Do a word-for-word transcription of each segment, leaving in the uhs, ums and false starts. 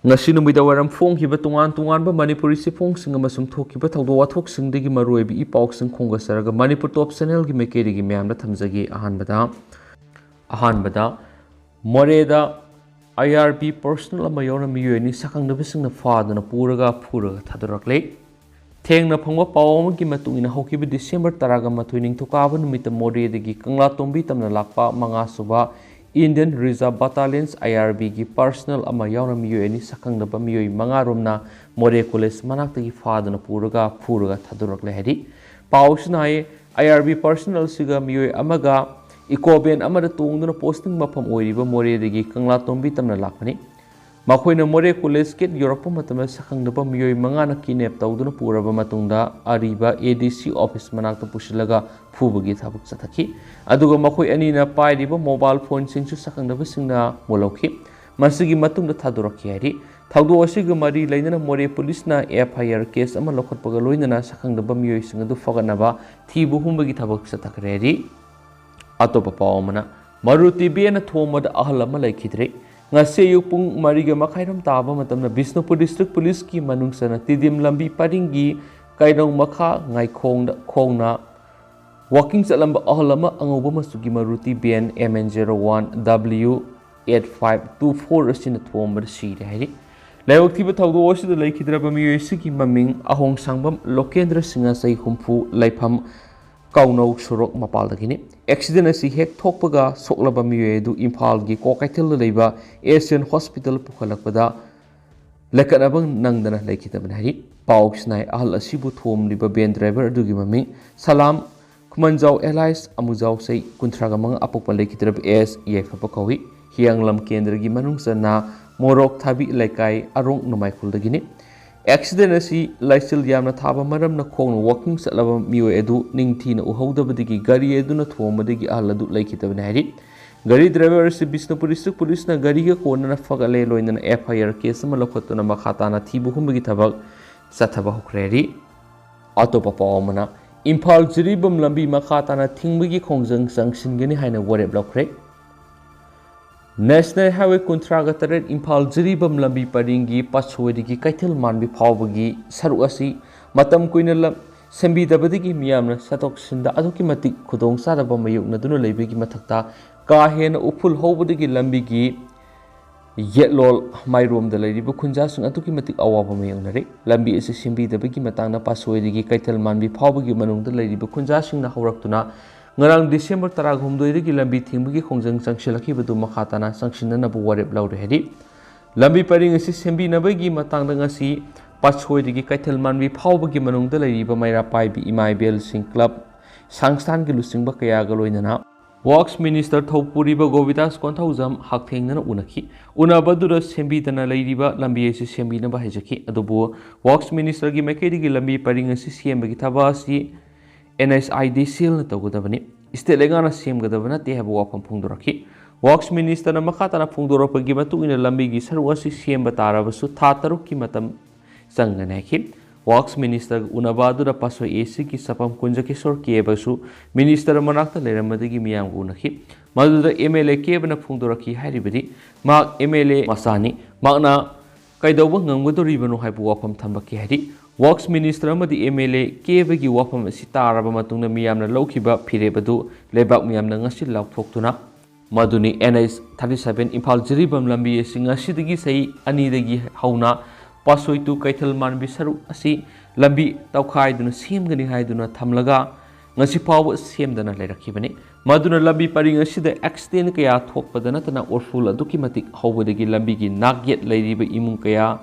ꯉꯁꯤ ꯅꯨꯃꯤꯗꯥꯡ ꯋꯥꯏꯔꯝ ꯐꯣꯡꯈꯤꯕ ꯇꯣꯉꯥꯟ ꯇꯣꯉꯥꯟꯕ ꯃꯅꯤꯄꯨꯔꯤ ꯆꯦꯐꯣꯡꯁꯤꯡ ꯑꯃꯁꯨꯡ ꯊꯣꯛꯈꯤꯕ ꯊꯧꯗꯣꯛ ꯋꯥꯊꯣꯛꯁꯤꯡꯗꯒꯤ ꯃꯔꯨꯑꯣꯏꯕ ꯏ ꯄꯥꯎꯁꯤꯡ ꯈꯣꯝꯒꯠꯆꯔꯒ ꯃꯅꯤꯄꯨꯔ ꯇꯣꯞ ꯆꯦꯅꯦꯜꯒꯤ ꯃꯥꯏꯀꯩꯗꯒꯤ ꯃꯌꯥꯝꯗ ꯊꯝꯖꯒꯦ꯫ ꯑꯍꯥꯟꯕꯗ, ꯑꯍꯥꯟꯕꯗ, ꯃꯣꯔꯦꯗ ꯑꯥꯏ ꯑꯥꯔ ꯕꯤ ꯄꯔꯁꯅꯦꯜ ꯑꯃ ꯌꯥꯎꯅ ꯃꯤꯑꯣꯏ ꯑꯅꯤ ꯁꯛꯈꯪꯗꯕꯁꯤꯡꯅ ꯐꯥꯗꯨꯅ ꯄꯨꯔꯒ ꯐꯨꯔꯒ ꯊꯥꯗꯣꯔꯛꯂꯦ꯫ ꯊꯦꯡꯅ ꯐꯪꯕ ꯄꯥꯎ ꯑꯃꯒꯤ ꯃꯇꯨꯡ ꯏꯟꯅ, ꯍꯧꯈꯤꯕ ꯗꯤꯁꯦꯝꯕꯔ ꯇꯔꯥꯒ ꯃꯥꯊꯣꯏ ꯅꯤꯡꯊꯧꯀꯥꯕ ꯅꯨꯃꯤꯠꯇ ꯃꯣꯔꯦꯗꯒꯤ ꯀꯪꯂꯥꯇꯣꯡꯕꯤ ꯇꯝꯅ ꯂꯥꯛꯄ ꯃꯉꯥꯁꯨꯕ Indian Reserve Battalion's, I R B, ꯒꯤ ꯄꯔꯁꯅꯦꯜ ꯑꯃ ꯌꯥꯎꯅ ꯃꯤꯑꯣꯏ ꯑꯅꯤ ꯁꯛꯈꯪꯗꯕ ꯃꯤꯑꯣꯏ ꯃꯉꯥ ꯔꯣꯝꯅ ꯃꯣꯔꯦ ꯀꯣꯂꯦꯖ ꯃꯅꯥꯛꯇꯒꯤ ꯐꯥꯗꯨꯅ ꯄꯨꯔꯒ ꯐꯨꯔꯒ ꯊꯥꯗꯣꯔꯛꯂꯦ ꯍꯥꯏꯔꯤ꯫ ꯄꯥꯎꯁꯤꯅ ꯍꯥꯏ, ꯑꯥꯏ ꯑꯥꯔ ꯕꯤ ꯄꯔꯁꯅꯦꯜꯁꯤꯒ ꯃꯤꯑꯣꯏ ꯑꯃꯒ ꯏꯀꯣ ꯚꯦꯟ ꯑꯃꯗ ꯇꯣꯡꯗꯨꯅ ꯄꯣꯁꯇꯤꯡ ꯃꯐꯝ ꯑꯣꯏꯔꯤꯕ ꯃꯣꯔꯦꯗꯒꯤ ꯀꯪꯂꯥꯇꯣꯡꯕꯤ ꯇꯝꯅ ꯂꯥꯛꯄꯅꯤ꯫ ꯃꯈꯣꯏꯅ ꯃꯣꯔꯦ ꯀꯣꯂꯦꯖ ꯒꯦꯠ ꯌꯧꯔꯛꯄ ꯃꯇꯝꯗ ꯁꯛꯈꯪꯗꯕ ꯃꯤꯑꯣꯏ ꯃꯉꯥꯅ ꯀꯤꯗꯅꯦꯞ ꯇꯧꯗꯨꯅ ꯄꯨꯔꯕ ꯃꯇꯨꯡꯗ ꯑꯔꯤꯕ ꯑꯦ ꯗꯤ ꯁꯤ ꯑꯣꯐꯤꯁ ꯃꯅꯥꯛꯇ ꯄꯨꯁꯤꯜꯂꯒ ꯐꯨꯕꯒꯤ ꯊꯕꯛ ꯆꯠꯊꯈꯤ꯫ ꯑꯗꯨꯒ ꯃꯈꯣꯏ ꯑꯅꯤꯅ ꯄꯥꯏꯔꯤꯕ ꯃꯣꯕꯥꯏꯜ ꯐꯣꯟꯁꯤꯡꯁꯨ ꯁꯛꯈꯪꯗꯕꯁꯤꯡꯅ ꯃꯨꯜꯍꯧꯈꯤ꯫ ꯃꯁꯤꯒꯤ ꯃꯇꯨꯡꯗ ꯊꯥꯗꯣꯔꯛꯈꯤ ꯍꯥꯏꯔꯤ꯫ ꯊꯧꯗꯣꯛ ꯑꯁꯤꯒ ꯃꯔꯤ ꯂꯩꯅꯅ ꯃꯣꯔꯦ ꯄꯨꯂꯤꯁꯅ ꯑꯦꯐ ꯑꯥꯏ ꯑꯥꯔ ꯀꯦꯁ ꯑꯃ ꯂꯧꯈꯠꯄꯒ ꯂꯣꯏꯅꯅ ꯁꯛꯈꯪꯗꯕ ꯃꯤꯑꯣꯏꯁꯤꯡ ꯑꯗꯨ ꯐꯒꯠꯅꯕ ꯊꯤꯕ ꯍꯨꯝꯕꯒꯤ ꯊꯕꯛ ꯆꯠꯊꯈ꯭ꯔꯦ ꯍꯥꯏꯔꯤ꯫ ꯑꯇꯣꯞꯄ ꯄꯥꯎ ꯑꯃꯅ, ꯃꯔꯨꯇꯤ ꯚꯦꯟꯅ ꯊꯣꯝꯕꯗ ꯑꯍꯜ ꯑꯃ ꯂꯩꯈꯤꯗ꯭ꯔꯦ꯫ ꯉꯁꯤ ꯑꯌꯨꯛ ꯄꯨꯡ ꯃꯔꯤꯒ ꯃꯈꯥꯏꯔꯣꯝ ꯇꯥꯕ ꯃꯇꯝꯗ ꯕꯤꯁꯅꯨꯄꯨꯔ ꯗꯤꯁꯇ꯭ꯔꯤꯛ ꯄꯨꯂꯤꯁꯀꯤ ꯃꯅꯨꯡ ꯆꯟꯅ ꯇꯤꯗꯤꯝ ꯂꯝꯕꯤ ꯄꯔꯤꯡꯒꯤ ꯀꯩꯔꯧ ꯃꯈꯥ ꯉꯥꯏꯈꯣꯡꯗ ꯈꯣꯡꯅ ꯋꯥꯀꯤꯡ ꯆꯠꯂꯝꯕ ꯑꯍꯜ ꯑꯃ ꯑꯉꯧꯕ ꯃꯆꯨꯒꯤ ꯃꯔꯨꯇꯤ van M N zero one W eight five two four ꯑꯁꯤꯅ ꯊꯣꯝꯕꯗ ꯁꯤꯔꯦ ꯍꯥꯏꯔꯤ꯫ ꯂꯥꯏꯕꯛ ꯊꯤꯕ ꯊꯧꯗꯣꯛ ꯑꯁꯤꯗ ꯂꯩꯈꯤꯗ꯭ꯔꯕ ꯃꯤꯑꯣꯏ ꯑꯁꯤꯒꯤ ꯃꯃꯤꯡ ꯑꯍꯣꯡꯁꯥꯡꯕꯝ ꯂꯣꯀꯦꯟꯗ꯭ꯔ ꯁꯤꯡꯍ, ꯆꯍꯤ ꯍꯨꯝꯐꯨ, ꯂꯩꯐꯝ ꯀꯥꯎꯅꯧ ꯁꯣꯔꯣꯛ ꯃꯄꯥꯜꯗꯒꯤꯅꯤ꯫ ꯑꯦꯛꯁꯤꯗꯦꯟ ꯑꯁꯤ ꯍꯦꯛ ꯊꯣꯛꯄꯒ ꯁꯣꯛꯂꯕ ꯃꯤꯑꯣꯏ ꯑꯗꯨ ꯏꯝꯐꯥꯜꯒꯤ ꯀ꯭ꯋꯥꯀꯩꯊꯦꯜꯗ ꯂꯩꯕ ꯑꯦꯁꯤꯌꯥꯟ ꯍꯣꯁꯄꯤꯇꯥꯜ ꯄꯨꯈꯠꯂꯛꯄꯗ ꯂꯩꯈꯠꯅꯕ ꯅꯪꯗꯅ ꯂꯩꯈꯤꯗꯕꯅꯤ ꯍꯥꯏꯔꯤ꯫ ꯄꯥꯎꯁꯤꯅ ꯍꯥꯏ, ꯑꯍꯜ ꯑꯁꯤꯕꯨ ꯊꯣꯝꯂꯤꯕ ꯚꯦꯟ ꯗ꯭ꯔꯥꯏꯚꯔ ꯑꯗꯨꯒꯤ ꯃꯃꯤꯡ ꯁꯂꯥꯝ ꯈꯨꯃꯟꯖꯥꯎ ꯑꯦꯂꯥꯏꯁ ꯑꯃꯨꯖꯥꯎ, ꯆꯍꯤ ꯀꯨꯟꯊ꯭ꯔꯥꯒ ꯃꯉꯥ, ꯑꯄꯣꯛꯄ ꯂꯩꯈꯤꯗ꯭ꯔꯕ ꯑꯦꯁ ꯌꯥꯏꯐꯕ ꯀꯧꯏ꯫ ꯍꯤꯌꯥꯡꯂꯝ ꯀꯦꯟꯗ꯭ꯔꯒꯤ ꯃꯅꯨꯡ ꯆꯟꯅ ꯃꯣꯔꯣꯛ ꯊꯥꯕꯤ ꯂꯩꯀꯥꯏ, ꯑꯔꯣꯡ ꯅꯣꯡꯃꯥꯏꯈꯨꯜꯗꯒꯤꯅꯤ꯫ ꯑꯦꯛꯁꯤꯗꯦꯟ ꯑꯁꯤ ꯂꯥꯏꯆꯤꯜ ꯌꯥꯝꯅ ꯊꯥꯕ ꯃꯔꯝꯅ ꯈꯣꯡꯅ ꯋꯥꯀꯤꯡ ꯆꯠꯂꯕ ꯃꯤꯑꯣꯏ ꯑꯗꯨ ꯅꯤꯡꯊꯤꯅ ꯎꯍꯧꯗꯕꯗꯒꯤ ꯒꯥꯔꯤ ꯑꯗꯨꯅ ꯊꯣꯝꯕꯗꯒꯤ ꯑꯍꯜ ꯑꯗꯨ ꯂꯩꯈꯤꯗꯕꯅꯤ ꯍꯥꯏꯔꯤ꯫ ꯒꯥꯔꯤ ꯗ꯭ꯔꯥꯏꯚꯔ ꯑꯁꯤ ꯕꯤꯁꯅꯨꯄꯨꯔ ꯗꯤꯁꯇ꯭ꯔꯤꯛ ꯄꯨꯂꯤꯁꯅ ꯒꯥꯔꯤꯒ ꯀꯣꯟꯅꯅ ꯐꯒꯠꯂꯦ, ꯂꯣꯏꯅꯅ F I R case ꯑꯃ ꯂꯧꯈꯠꯇꯨꯅ ꯃꯈꯥ ꯇꯥꯅ ꯊꯤꯕ ꯍꯨꯝꯕꯒꯤ ꯊꯕꯛ ꯆꯠꯊꯕ ꯍꯧꯈ꯭ꯔꯦ ꯍꯥꯏꯔꯤ꯫ ꯑꯇꯣꯞꯄ ꯄꯥꯎ ꯑꯃꯅ, ꯏꯝꯐꯥꯜ ꯖꯤꯔꯤꯕꯥꯝ ꯂꯝꯕꯤ ꯃꯈꯥ ꯇꯥꯅ ꯊꯤꯡꯕꯒꯤ ꯈꯣꯡꯖꯪ ꯆꯪꯁꯤꯟꯒꯅꯤ ꯍꯥꯏꯅ ꯋꯥꯔꯦꯞ ꯂꯧꯈ꯭ꯔꯦ꯫ National Highway ꯀꯨꯟꯊ꯭ꯔꯥꯒ ꯇꯔꯦꯠ ꯏꯝꯐꯥꯜ ꯖꯤꯔꯤꯕꯥꯝ ꯂꯝꯕꯤ ꯄꯔꯤꯡꯒꯤ ꯄꯥꯠꯁꯣꯏꯗꯒꯤ ꯀꯩꯊꯦꯜ ꯃꯥꯟꯕꯤ ꯐꯥꯎꯕꯒꯤ ꯁꯔꯨꯛ ꯑꯁꯤ ꯃꯇꯝ ꯀꯨꯏꯅ ꯂꯝ-, ꯁꯦꯝꯕꯤꯗꯕꯗꯒꯤ ꯃꯤꯌꯥꯝꯅ ꯆꯠꯊꯣꯛ ꯆꯠꯁꯤꯟꯗ ꯑꯗꯨꯛꯀꯤ ꯃꯇꯤꯛ ꯈꯨꯗꯣꯡ ꯆꯥꯗꯕ ꯃꯥꯌꯣꯛꯅꯗꯨꯅ ꯂꯩꯕꯒꯤ ꯃꯊꯛꯇ, ꯀꯥ ꯍꯦꯟꯅ ꯎꯐꯨꯜ ꯍꯧꯕꯗꯒꯤ ꯂꯝꯕꯤꯒꯤ ꯌꯦꯠꯂꯣꯜ ꯃꯥꯏꯔꯣꯝꯗ ꯂꯩꯔꯤꯕ ꯈꯨꯟꯖꯥꯁꯤꯡ ꯑꯗꯨꯛꯀꯤ ꯃꯇꯤꯛ ꯑꯋꯥꯕ ꯃꯥꯌꯣꯛꯅꯔꯦ꯫ ꯂꯝꯕꯤ ꯑꯁꯤ ꯁꯦꯝꯕꯤꯗꯕꯒꯤ ꯃꯇꯥꯡꯗ ꯄꯥꯠꯁꯣꯏꯗꯒꯤ ꯀꯩꯊꯦꯜ ꯃꯥꯟꯕꯤ ꯐꯥꯎꯕꯒꯤ ꯃꯅꯨꯡꯗ ꯂꯩꯔꯤꯕ ꯈꯨꯟꯖꯥꯁꯤꯡꯅ ꯍꯧꯔꯛꯇꯨꯅ ꯉꯔꯥꯡ ꯗꯤꯁꯦꯝꯕꯔ ꯇꯔꯥꯍꯨꯝꯗꯣꯏꯗꯒꯤ ꯂꯝꯕꯤ ꯊꯤꯡꯕꯒꯤ ꯈꯣꯡꯖꯪ ꯆꯪꯁꯤꯜꯂꯛꯈꯤꯕꯗꯨ ꯃꯈꯥ ꯇꯥꯅ ꯆꯪꯁꯤꯟꯅꯅꯕ ꯋꯥꯔꯦꯞ ꯂꯧꯔꯦ ꯍꯥꯏꯔꯤ꯫ ꯂꯝꯕꯤ ꯄꯔꯤꯡ ꯑꯁꯤ ꯁꯦꯝꯕꯤꯅꯕꯒꯤ ꯃꯇꯥꯡꯗ ꯉꯁꯤ ꯄꯥꯠꯁꯣꯏꯗꯒꯤ ꯀꯩꯊꯦꯜ ꯃꯥꯟꯕꯤ ꯐꯥꯎꯕꯒꯤ ꯃꯅꯨꯡꯗ ꯂꯩꯔꯤꯕ ꯃꯩꯔꯥ ꯄꯥꯏꯕꯤ ꯏꯃꯥ ꯏꯕꯦꯜꯁꯤꯡ ꯀ꯭ꯂꯕ ꯁꯪꯁꯊꯥꯟꯒꯤ ꯂꯨꯆꯤꯡꯕ ꯀꯌꯥꯒ ꯂꯣꯏꯅꯅ ꯋꯥꯔꯛꯁ ꯃꯤꯅꯤꯁꯇꯔ ꯊꯧꯄꯨꯔꯤꯕ ꯒꯣꯕꯤꯗꯥꯁ ꯀꯣꯟꯊꯧꯖꯝ ꯍꯛꯊꯦꯡꯅꯅ ꯎꯅꯈꯤ꯫ ꯎꯅꯕꯗꯨꯗ ꯁꯦꯝꯕꯤꯗꯅ ꯂꯩꯔꯤꯕ ꯂꯝꯕꯤ ꯑꯁꯤ ꯁꯦꯝꯕꯤꯅꯕ ꯍꯥꯏꯖꯈꯤ꯫ ꯑꯗꯨꯕꯨ ꯋꯥꯔꯛꯁ ꯃꯤꯅꯤꯁꯇꯔꯒꯤ ꯃꯥꯏꯀꯩꯗꯒꯤ ꯂꯝꯕꯤ ꯄꯔꯤꯡ ꯑꯁꯤ ꯁꯦꯝꯕꯒꯤ ꯊꯕꯛ ꯑꯁꯤ NHIDCLꯅ ꯇꯧꯒꯗꯕꯅꯤ, ꯁ꯭ꯇꯦꯠ ꯂꯩꯉꯥꯛꯅ ꯁꯦꯝꯒꯗꯕ ꯅꯠꯇꯦ ꯍꯥꯏꯕ ꯋꯥꯐꯝ ꯐꯣꯡꯗꯣꯔꯛꯈꯤ꯫ ꯋꯥꯔꯛꯁ ꯃꯤꯅꯤꯁꯇꯔꯅ ꯃꯈꯥ ꯇꯥꯅ ꯐꯣꯡꯗꯣꯔꯛꯄꯒꯤ ꯃꯇꯨꯡ ꯏꯟꯅ ꯂꯝꯕꯤꯒꯤ ꯁꯔꯨꯛ ꯑꯁꯤ ꯁꯦꯝꯕ ꯇꯥꯔꯕꯁꯨ ꯊꯥ ꯇꯔꯨꯛꯀꯤ ꯃꯇꯝ ꯆꯪꯒꯅꯤ ꯍꯥꯏꯈꯤ꯫ ꯋꯥꯔꯛꯁ ꯃꯤꯅꯤꯁꯇꯔꯒ ꯎꯅꯕ ꯑꯗꯨꯗ ꯄꯥꯠꯁꯣꯏ ACꯒꯤ ꯁꯄꯝ ꯀꯨꯟꯖꯀꯤꯁꯣꯔ ꯀꯦꯕꯁꯨ ꯃꯤꯅꯤꯁꯇꯔ ꯃꯅꯥꯛꯇ ꯂꯩꯔꯝꯕꯗꯒꯤ ꯃꯤꯌꯥꯝꯒ ꯎꯅꯈꯤ꯫ ꯃꯗꯨꯗ MLA ꯀꯦꯕꯅ ꯐꯣꯡꯗꯣꯔꯛꯈꯤ ꯍꯥꯏꯔꯤꯕꯗꯤ, ꯃꯍꯥꯛ MLA ꯃꯆꯥꯅꯤ, ꯃꯍꯥꯛꯅ ꯀꯩꯗꯧꯕ ꯉꯝꯒꯗꯧꯔꯤꯕꯅꯣ ꯍꯥꯏꯕ ꯋꯥꯐꯝ ꯊꯝꯂꯛꯈꯤ ꯍꯥꯏꯔꯤ꯫ ꯋꯥꯔꯛꯁ ꯃꯤꯅꯤꯁꯇꯔ ꯑꯃꯗꯤ MLA ꯀꯦꯕꯒꯤ ꯋꯥꯐꯝ ꯑꯁꯤ ꯇꯥꯔꯕ ꯃꯇꯨꯡꯗ ꯃꯤꯌꯥꯝꯅ ꯂꯧꯈꯤꯕ ꯐꯤꯔꯦꯞ ꯑꯗꯨ ꯂꯩꯕꯥꯛ ꯃꯤꯌꯥꯝꯅ ꯉꯁꯤ ꯂꯥꯎꯊꯣꯛꯇꯨꯅ ꯃꯗꯨꯅꯤ, NH thirty seven Imphal Jiribam ꯂꯝꯕꯤ ꯑꯁꯤ ꯉꯁꯤꯗꯒꯤ ꯆꯍꯤ ꯑꯅꯤꯗꯒꯤ ꯍꯧꯅ ꯄꯥꯠꯁꯣꯏ to ꯀꯩꯊꯦꯜ ꯃꯥꯟꯕꯤ ꯁꯔꯨꯛ ꯑꯁꯤ ꯂꯝꯕꯤ ꯇꯧꯈꯥꯏꯗꯨꯅ ꯁꯦꯝꯒꯅꯤ ꯍꯥꯏꯗꯨꯅ ꯊꯝꯂꯒ, ꯉꯁꯤ ꯐꯥꯎꯕ ꯁꯦꯝꯗꯅ ꯂꯩꯔꯛꯈꯤꯕꯅꯤ꯫ ꯃꯗꯨꯅ ꯂꯝꯕꯤ ꯄꯔꯤꯡ ꯑꯁꯤꯗ ꯑꯦꯛꯁꯤꯗꯦꯟ ꯀꯌꯥ ꯊꯣꯛꯄꯗ ꯅꯠꯇꯅ ꯎꯐꯨꯜ ꯑꯗꯨꯛꯀꯤ ꯃꯇꯤꯛ ꯍꯧꯕꯗꯒꯤ ꯂꯝꯕꯤꯒꯤ ꯅꯥꯛꯌꯦꯠ ꯂꯩꯔꯤꯕ ꯏꯃꯨꯡ ꯀꯌꯥ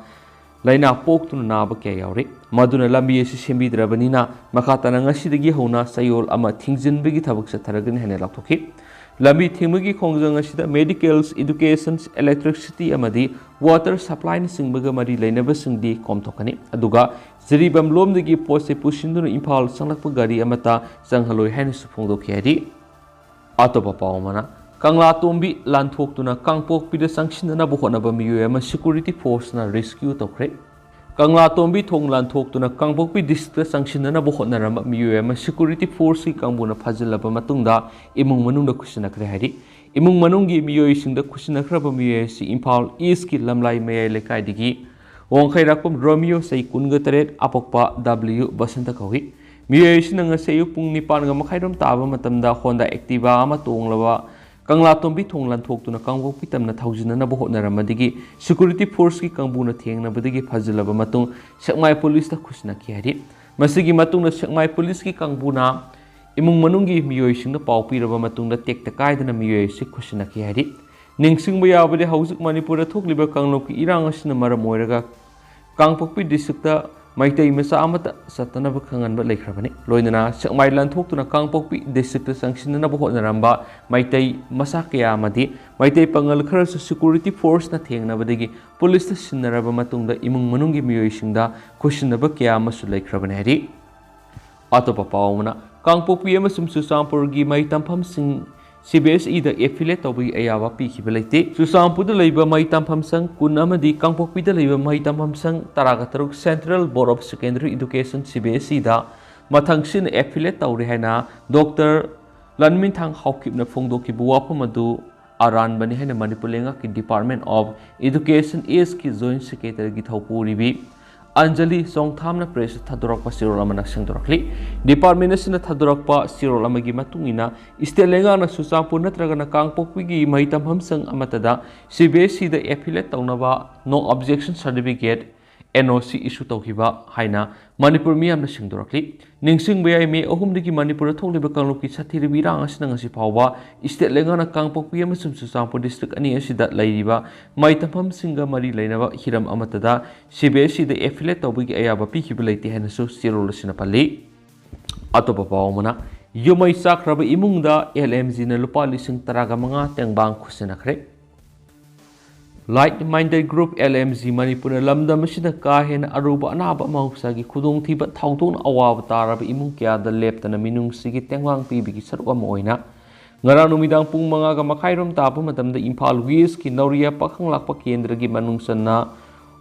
ꯂꯥꯏꯅꯥ ꯄꯣꯛꯇꯨꯅ ꯅꯥꯕ ꯀꯌꯥ ꯌꯥꯎꯔꯤ꯫ ꯃꯗꯨꯅ ꯂꯝꯕꯤ ꯑꯁꯤ ꯁꯦꯝꯕꯤꯗ꯭ꯔꯕꯅꯤꯅ ꯃꯈꯥ ꯇꯥꯅ ꯉꯁꯤꯗꯒꯤ ꯍꯧꯅ ꯆꯌꯣꯜ ꯑꯃ ꯊꯤꯡꯖꯤꯟꯕꯒꯤ ꯊꯕꯛ ꯆꯠꯊꯔꯒꯅꯤ ꯍꯥꯏꯅ ꯂꯥꯎꯊꯣꯛꯈꯤ꯫ ꯂꯝꯕꯤ ꯊꯤꯡꯕꯒꯤ ꯈꯣꯡꯖꯪ ꯑꯁꯤꯗ ꯃꯦꯗꯤꯀꯦꯜꯁ, ꯏꯗꯨꯀꯦꯁꯟ, ꯏꯂꯦꯛꯇ꯭ꯔꯤꯁꯤꯇꯤ ꯑꯃꯗꯤ ꯋꯥꯇꯔ ꯁꯄ꯭ꯂꯥꯏꯅꯆꯤꯡꯕꯒ ꯃꯔꯤ ꯂꯩꯅꯕꯁꯤꯡꯗꯤ ꯈꯣꯝꯊꯣꯛꯀꯅꯤ꯫ ꯑꯗꯨꯒ ꯖꯤꯔꯤꯕꯥꯝ ꯂꯣꯝꯗꯒꯤ ꯄꯣꯠ ꯆꯩ ꯄꯨꯁꯤꯟꯗꯨꯅ ꯏꯝꯐꯥꯜ ꯆꯪꯂꯛꯄ ꯒꯥꯔꯤ ꯑꯃꯠꯇ ꯆꯪꯍꯜꯂꯣꯏ ꯍꯥꯏꯅꯁꯨ ꯐꯣꯡꯗꯣꯛꯈꯤ ꯍꯥꯏꯔꯤ꯫ ꯑꯇꯣꯞꯄ ꯄꯥꯎ ꯑꯃꯅ, ꯀꯪꯂꯥꯇꯣꯝꯕꯤ ꯂꯥꯟꯊꯣꯛꯇꯨꯅ ꯀꯥꯡꯄꯣꯛꯄꯤꯗ ꯆꯪꯁꯤꯟꯅꯅꯕ ꯍꯣꯠꯅꯕ ꯃꯤꯑꯣꯏ ꯑꯃ ꯁꯦꯀ꯭ꯌꯨꯔꯤꯇꯤ ꯐꯣꯔꯁꯅ ꯔꯦꯁꯀ꯭ꯌꯨ ꯇꯧꯈ꯭ꯔꯦ꯫ ꯀꯪꯂꯥꯇꯣꯝꯕꯤ ꯊꯣꯡ ꯂꯥꯟꯊꯣꯛꯇꯨꯅ ꯀꯥꯡꯄꯣꯛꯄꯤ ꯗꯤꯁꯇ꯭ꯔꯤꯛꯇ ꯆꯪꯁꯤꯟꯅꯅꯕ ꯍꯣꯠꯅꯔꯝꯕ ꯃꯤꯑꯣꯏ ꯑꯃ ꯁꯦꯀ꯭ꯌꯨꯔꯤꯇꯤ ꯐꯣꯔꯁꯀꯤ ꯀꯥꯡꯕꯨꯅ ꯐꯥꯖꯤꯜꯂꯕ ꯃꯇꯨꯡꯗ ꯏꯃꯨꯡ ꯃꯅꯨꯡꯗ ꯈꯨꯠꯁꯤꯟꯅꯈ꯭ꯔꯦ ꯍꯥꯏꯔꯤ꯫ ꯏꯃꯨꯡ ꯃꯅꯨꯡꯒꯤ ꯃꯤꯑꯣꯏꯁꯤꯡꯗ ꯈꯨꯠꯁꯤꯟꯅꯈ꯭ꯔꯕ ꯃꯤꯑꯣꯏ ꯑꯁꯤ ꯏꯝꯐꯥꯜ ꯏꯁꯀꯤ ꯂꯝꯂꯥꯏ ꯃꯌꯥꯏ ꯂꯩꯀꯥꯏꯗꯒꯤ ꯋꯥꯡꯈꯩꯔꯥꯛꯄꯝ ꯔꯣꯃꯤꯌꯣ, ꯆꯍꯤ ꯀꯨꯟꯒ ꯇꯔꯦꯠ, ꯑꯄꯣꯛꯄ ꯗꯕ꯭ꯂꯤꯌꯨ ꯕꯁꯟꯇ ꯀꯧꯏ꯫ ꯃꯤꯑꯣꯏ ꯑꯁꯤꯅ ꯉꯁꯤ ꯑꯌꯨꯛ ꯄꯨꯡ ꯅꯤꯄꯥꯟꯒ ꯃꯈꯥꯏꯔꯣꯝ ꯇꯥꯕ ꯃꯇꯝꯗ ꯍꯣꯟꯗꯥ ꯑꯦꯛꯇꯤꯚꯥ ꯑꯃ ꯇꯣꯡꯂꯕ ꯀꯪꯂꯥꯇꯣꯝꯕꯤ ꯊꯣꯡ ꯂꯥꯟꯊꯣꯛꯇꯨꯅ ꯀꯥꯡꯄꯣꯛꯄꯤ ꯇꯝꯅ ꯊꯧꯖꯤꯟꯅꯅꯕ ꯍꯣꯠꯅꯔꯝꯕꯗꯒꯤ ꯁꯦꯀ꯭ꯌꯨꯔꯤꯇꯤ ꯐꯣꯔꯁꯀꯤ ꯀꯥꯡꯕꯨꯅ ꯊꯦꯡꯅꯕꯗꯒꯤ ꯐꯥꯖꯤꯜꯂꯕ ꯃꯇꯨꯡ ꯁꯦꯛꯃꯥꯏ ꯄꯨꯂꯤꯁꯇ ꯈꯨꯠꯁꯤꯟꯅꯈꯤ ꯍꯥꯏꯔꯤ꯫ ꯃꯁꯤꯒꯤ ꯃꯇꯨꯡꯗ ꯁꯦꯛꯃꯥꯏ ꯄꯨꯂꯤꯁꯀꯤ ꯀꯥꯡꯕꯨꯅ ꯏꯃꯨꯡ ꯃꯅꯨꯡꯒꯤ ꯃꯤꯑꯣꯏꯁꯤꯡꯗ ꯄꯥꯎ ꯄꯤꯔꯕ ꯃꯇꯨꯡꯗ ꯇꯦꯛꯇ ꯀꯥꯏꯗꯅ ꯃꯤꯑꯣꯏ ꯑꯁꯤ ꯈꯨꯠꯁꯤꯟꯅꯈꯤ ꯍꯥꯏꯔꯤ꯫ ꯅꯤꯡꯁꯤꯡꯕ ꯌꯥꯕꯗꯤ, ꯍꯧꯖꯤꯛ ꯃꯅꯤꯄꯨꯔꯗ ꯊꯣꯛꯂꯤꯕ ꯀꯥꯡꯂꯨꯞꯀꯤ ꯏꯔꯥꯡ ꯑꯁꯤꯅ ꯃꯔꯝ ꯑꯣꯏꯔꯒ ꯀꯥꯡꯄꯣꯛꯄꯤ ꯗꯤꯁꯇ꯭ꯔꯤꯛꯇ ꯃꯩꯇꯩ ꯃꯆꯥ ꯑꯃꯠꯇ ꯆꯠꯇꯅꯕ ꯈꯪꯍꯟꯕ ꯂꯩꯈ꯭ꯔꯕꯅꯤ꯫ ꯂꯣꯏꯅꯅ ꯁꯦꯛꯃꯥꯏ ꯂꯥꯟꯊꯣꯛꯇꯨꯅ ꯀꯥꯡꯄꯣꯛꯄꯤ ꯗꯤꯁꯇ꯭ꯔꯤꯛꯇ ꯆꯪꯁꯤꯟꯅꯅꯕ ꯍꯣꯠꯅꯔꯝꯕ ꯃꯩꯇꯩ ꯃꯆꯥ ꯀꯌꯥ ꯑꯃꯗꯤ ꯃꯩꯇꯩ ꯄꯥꯉꯜ ꯈꯔꯁꯨ ꯁꯦꯀ꯭ꯌꯨꯔꯤꯇꯤ ꯐꯣꯔꯁꯅ ꯊꯦꯡꯅꯕꯗꯒꯤ ꯄꯨꯂꯤꯁꯇ ꯁꯤꯟꯅꯔꯕ ꯃꯇꯨꯡꯗ ꯏꯃꯨꯡ ꯃꯅꯨꯡꯒꯤ ꯃꯤꯑꯣꯏꯁꯤꯡꯗ ꯈꯨꯠꯁꯤꯟꯅꯕ ꯀꯌꯥ ꯑꯃꯁꯨ ꯂꯩꯈ꯭ꯔꯕꯅꯤ ꯍꯥꯏꯔꯤ꯫ ꯑꯇꯣꯞꯄ ꯄꯥꯎ ꯑꯃꯅ, ꯀꯥꯡꯄꯣꯛꯄꯤ ꯑꯃꯁꯨꯡ ꯆꯨꯔꯆꯥꯟꯄꯨꯔꯒꯤ ꯃꯍꯩ ꯇꯝꯐꯝꯁꯤꯡ ꯁꯤ ꯕꯤ ꯑꯦꯁ ꯏꯗ ꯑꯦꯐꯤꯂꯦꯠ ꯇꯧꯕꯒꯤ ꯑꯌꯥꯕ ꯄꯤꯈꯤꯕ ꯂꯩꯇꯦ꯫ ꯆꯨꯔꯆꯥꯟꯄꯨꯔꯗ ꯂꯩꯕ ꯃꯍꯩ ꯇꯝꯐꯝ ꯁꯪ ꯀꯨꯟ ꯑꯃꯗꯤ ꯀꯥꯡꯄꯣꯛꯄꯤꯗ ꯂꯩꯕ ꯃꯍꯩ ꯇꯝꯐꯝ ꯁꯪ ꯇꯔꯥꯒ ꯇꯔꯨꯛ Central Board of Secondary Education, C B S ꯏꯗ ꯃꯊꯪꯁꯤꯠꯅ ꯑꯦꯐꯤꯂꯦꯠ ꯇꯧꯔꯦ ꯍꯥꯏꯅ ꯗꯣꯛꯇꯔ ꯂꯟꯃꯤꯟꯊꯥꯡ ꯍꯥꯎꯀꯤꯞꯅ ꯐꯣꯡꯗꯣꯛꯈꯤꯕ ꯋꯥꯐꯝ ꯑꯗꯨ ꯑꯔꯥꯟꯕꯅꯤ ꯍꯥꯏꯅ ꯃꯅꯤꯄꯨꯔ ꯂꯩꯉꯥꯛꯀꯤ Department of Education East ꯀꯤ Joint Secretary ꯒꯤ ꯊꯧꯄꯨꯔꯤꯕꯤ ꯑꯟꯖꯂꯤ ꯆꯣꯡꯊꯥꯝꯅ ꯄ꯭ꯔꯦꯁꯇ ꯊꯥꯗꯣꯔꯛꯄ ꯆꯦꯔꯣꯜ ꯑꯃꯅ ꯁꯦꯡꯗꯣꯔꯛꯂꯤ꯫ ꯗꯤꯄꯥꯔꯠꯃꯦꯟ ꯑꯁꯤꯅ ꯊꯥꯗꯣꯔꯛꯄ ꯆꯦꯔꯣꯜ ꯑꯃꯒꯤ ꯃꯇꯨꯡ ꯏꯟꯅ, ꯁ꯭ꯇꯦꯠ ꯂꯩꯉꯥꯛꯅ ꯆꯨꯔꯆꯥꯟꯄꯨꯔ ꯅꯠꯇ꯭ꯔꯒꯅ ꯀꯥꯡꯄꯣꯛꯄꯤꯒꯤ ꯃꯍꯩ ꯇꯝꯐꯝ ꯁꯪ ꯑꯃꯠꯇꯗ ꯁꯤ ꯕꯤ ꯑꯦꯁ ꯏꯗ ꯑꯦꯐꯤꯂꯦꯠ ꯇꯧꯅꯕ No Objection Certificate, N O C, issue ꯇꯧꯈꯤꯕ ꯍꯥꯏꯅ ꯃꯅꯤꯄꯨꯔ ꯃꯤꯌꯥꯝꯅ ꯁꯦꯡꯗꯣꯔꯛꯂꯤ꯫ ꯅꯤꯡꯁꯤꯡꯕ ꯌꯥꯏ, ꯃꯦ ꯑꯍꯨꯝꯗꯒꯤ ꯃꯅꯤꯄꯨꯔꯗ ꯊꯣꯛꯂꯤꯕ ꯀꯥꯡꯂꯨꯞꯀꯤ ꯁꯥꯊꯤꯔꯕ ꯏꯔꯥꯡ ꯑꯁꯤꯅ ꯉꯁꯤ ꯐꯥꯎꯕ ꯁ꯭ꯇꯦꯠ ꯂꯩꯉꯥꯛꯅ ꯀꯥꯡꯄꯣꯛꯄꯤ ꯑꯃꯁꯨꯡ ꯆꯨꯔꯆꯥꯟꯄꯨꯔ ꯗꯤꯁꯇ꯭ꯔꯤꯛ ꯑꯅꯤ ꯑꯁꯤꯗ ꯂꯩꯔꯤꯕ ꯃꯍꯩ ꯇꯝꯐꯝꯁꯤꯡꯒ ꯃꯔꯤ ꯂꯩꯅꯕ ꯍꯤꯔꯝ ꯑꯃꯠꯇꯗ ꯁꯤ ꯕꯤ ꯑꯦꯁ ꯏꯗ ꯑꯦꯐꯤꯂꯦꯠ ꯇꯧꯕꯒꯤ ꯑꯌꯥꯕ ꯄꯤꯈꯤꯕ ꯂꯩꯇꯦ ꯍꯥꯏꯅꯁꯨ ꯆꯦꯔꯣꯜ ꯑꯁꯤꯅ ꯄꯜꯂꯤ꯫ ꯑꯇꯣꯞꯄ ꯄꯥꯎ ꯑꯃꯅ, ꯌꯨꯝꯃꯩ ꯆꯥꯛꯈ꯭ꯔꯕ ꯏꯃꯨꯡꯗ ꯑꯦꯜ ꯑꯦꯝ ꯖꯤꯅ ꯂꯨꯄꯥ ꯂꯤꯁꯤꯡ ꯇꯔꯥꯒ ꯃꯉꯥ ꯇꯦꯡꯕꯥꯡ ꯈꯨꯠꯁꯤꯟꯅꯈ꯭ꯔꯦ꯫ Like Minded Group, L M G, ꯃꯅꯤꯄꯨꯔꯅ ꯂꯝꯗꯝ ꯑꯁꯤꯗ ꯀꯥ ꯍꯦꯟꯅ ꯑꯔꯨꯕ ꯑꯅꯥꯕ ꯃꯍꯧꯁꯥꯒꯤ ꯈꯨꯗꯣꯡꯊꯤꯕ ꯊꯧꯗꯣꯛꯅ ꯑꯋꯥꯕ ꯇꯥꯔꯕ ꯏꯃꯨꯡ ꯀꯌꯥꯗ ꯂꯦꯞꯇꯅ ꯃꯤꯅꯨꯡꯁꯤꯒꯤ ꯇꯦꯡꯕꯥꯡ ꯄꯤꯕꯒꯤ ꯁꯔꯨꯛ ꯑꯃ ꯑꯣꯏꯅ ꯉꯔꯥꯡ ꯅꯨꯃꯤꯗꯥꯡ ꯄꯨꯡ ꯃꯉꯥꯒ ꯃꯈꯥꯏꯔꯣꯝ ꯇꯥꯕ ꯃꯇꯝꯗ ꯏꯝꯐꯥꯜ ꯋꯦꯁꯀꯤ ꯅꯧꯔꯤꯌꯥ ꯄꯥꯈꯪ ꯂꯥꯛꯄ ꯀꯦꯟꯗ꯭ꯔꯒꯤ ꯃꯅꯨꯡ ꯆꯟꯅ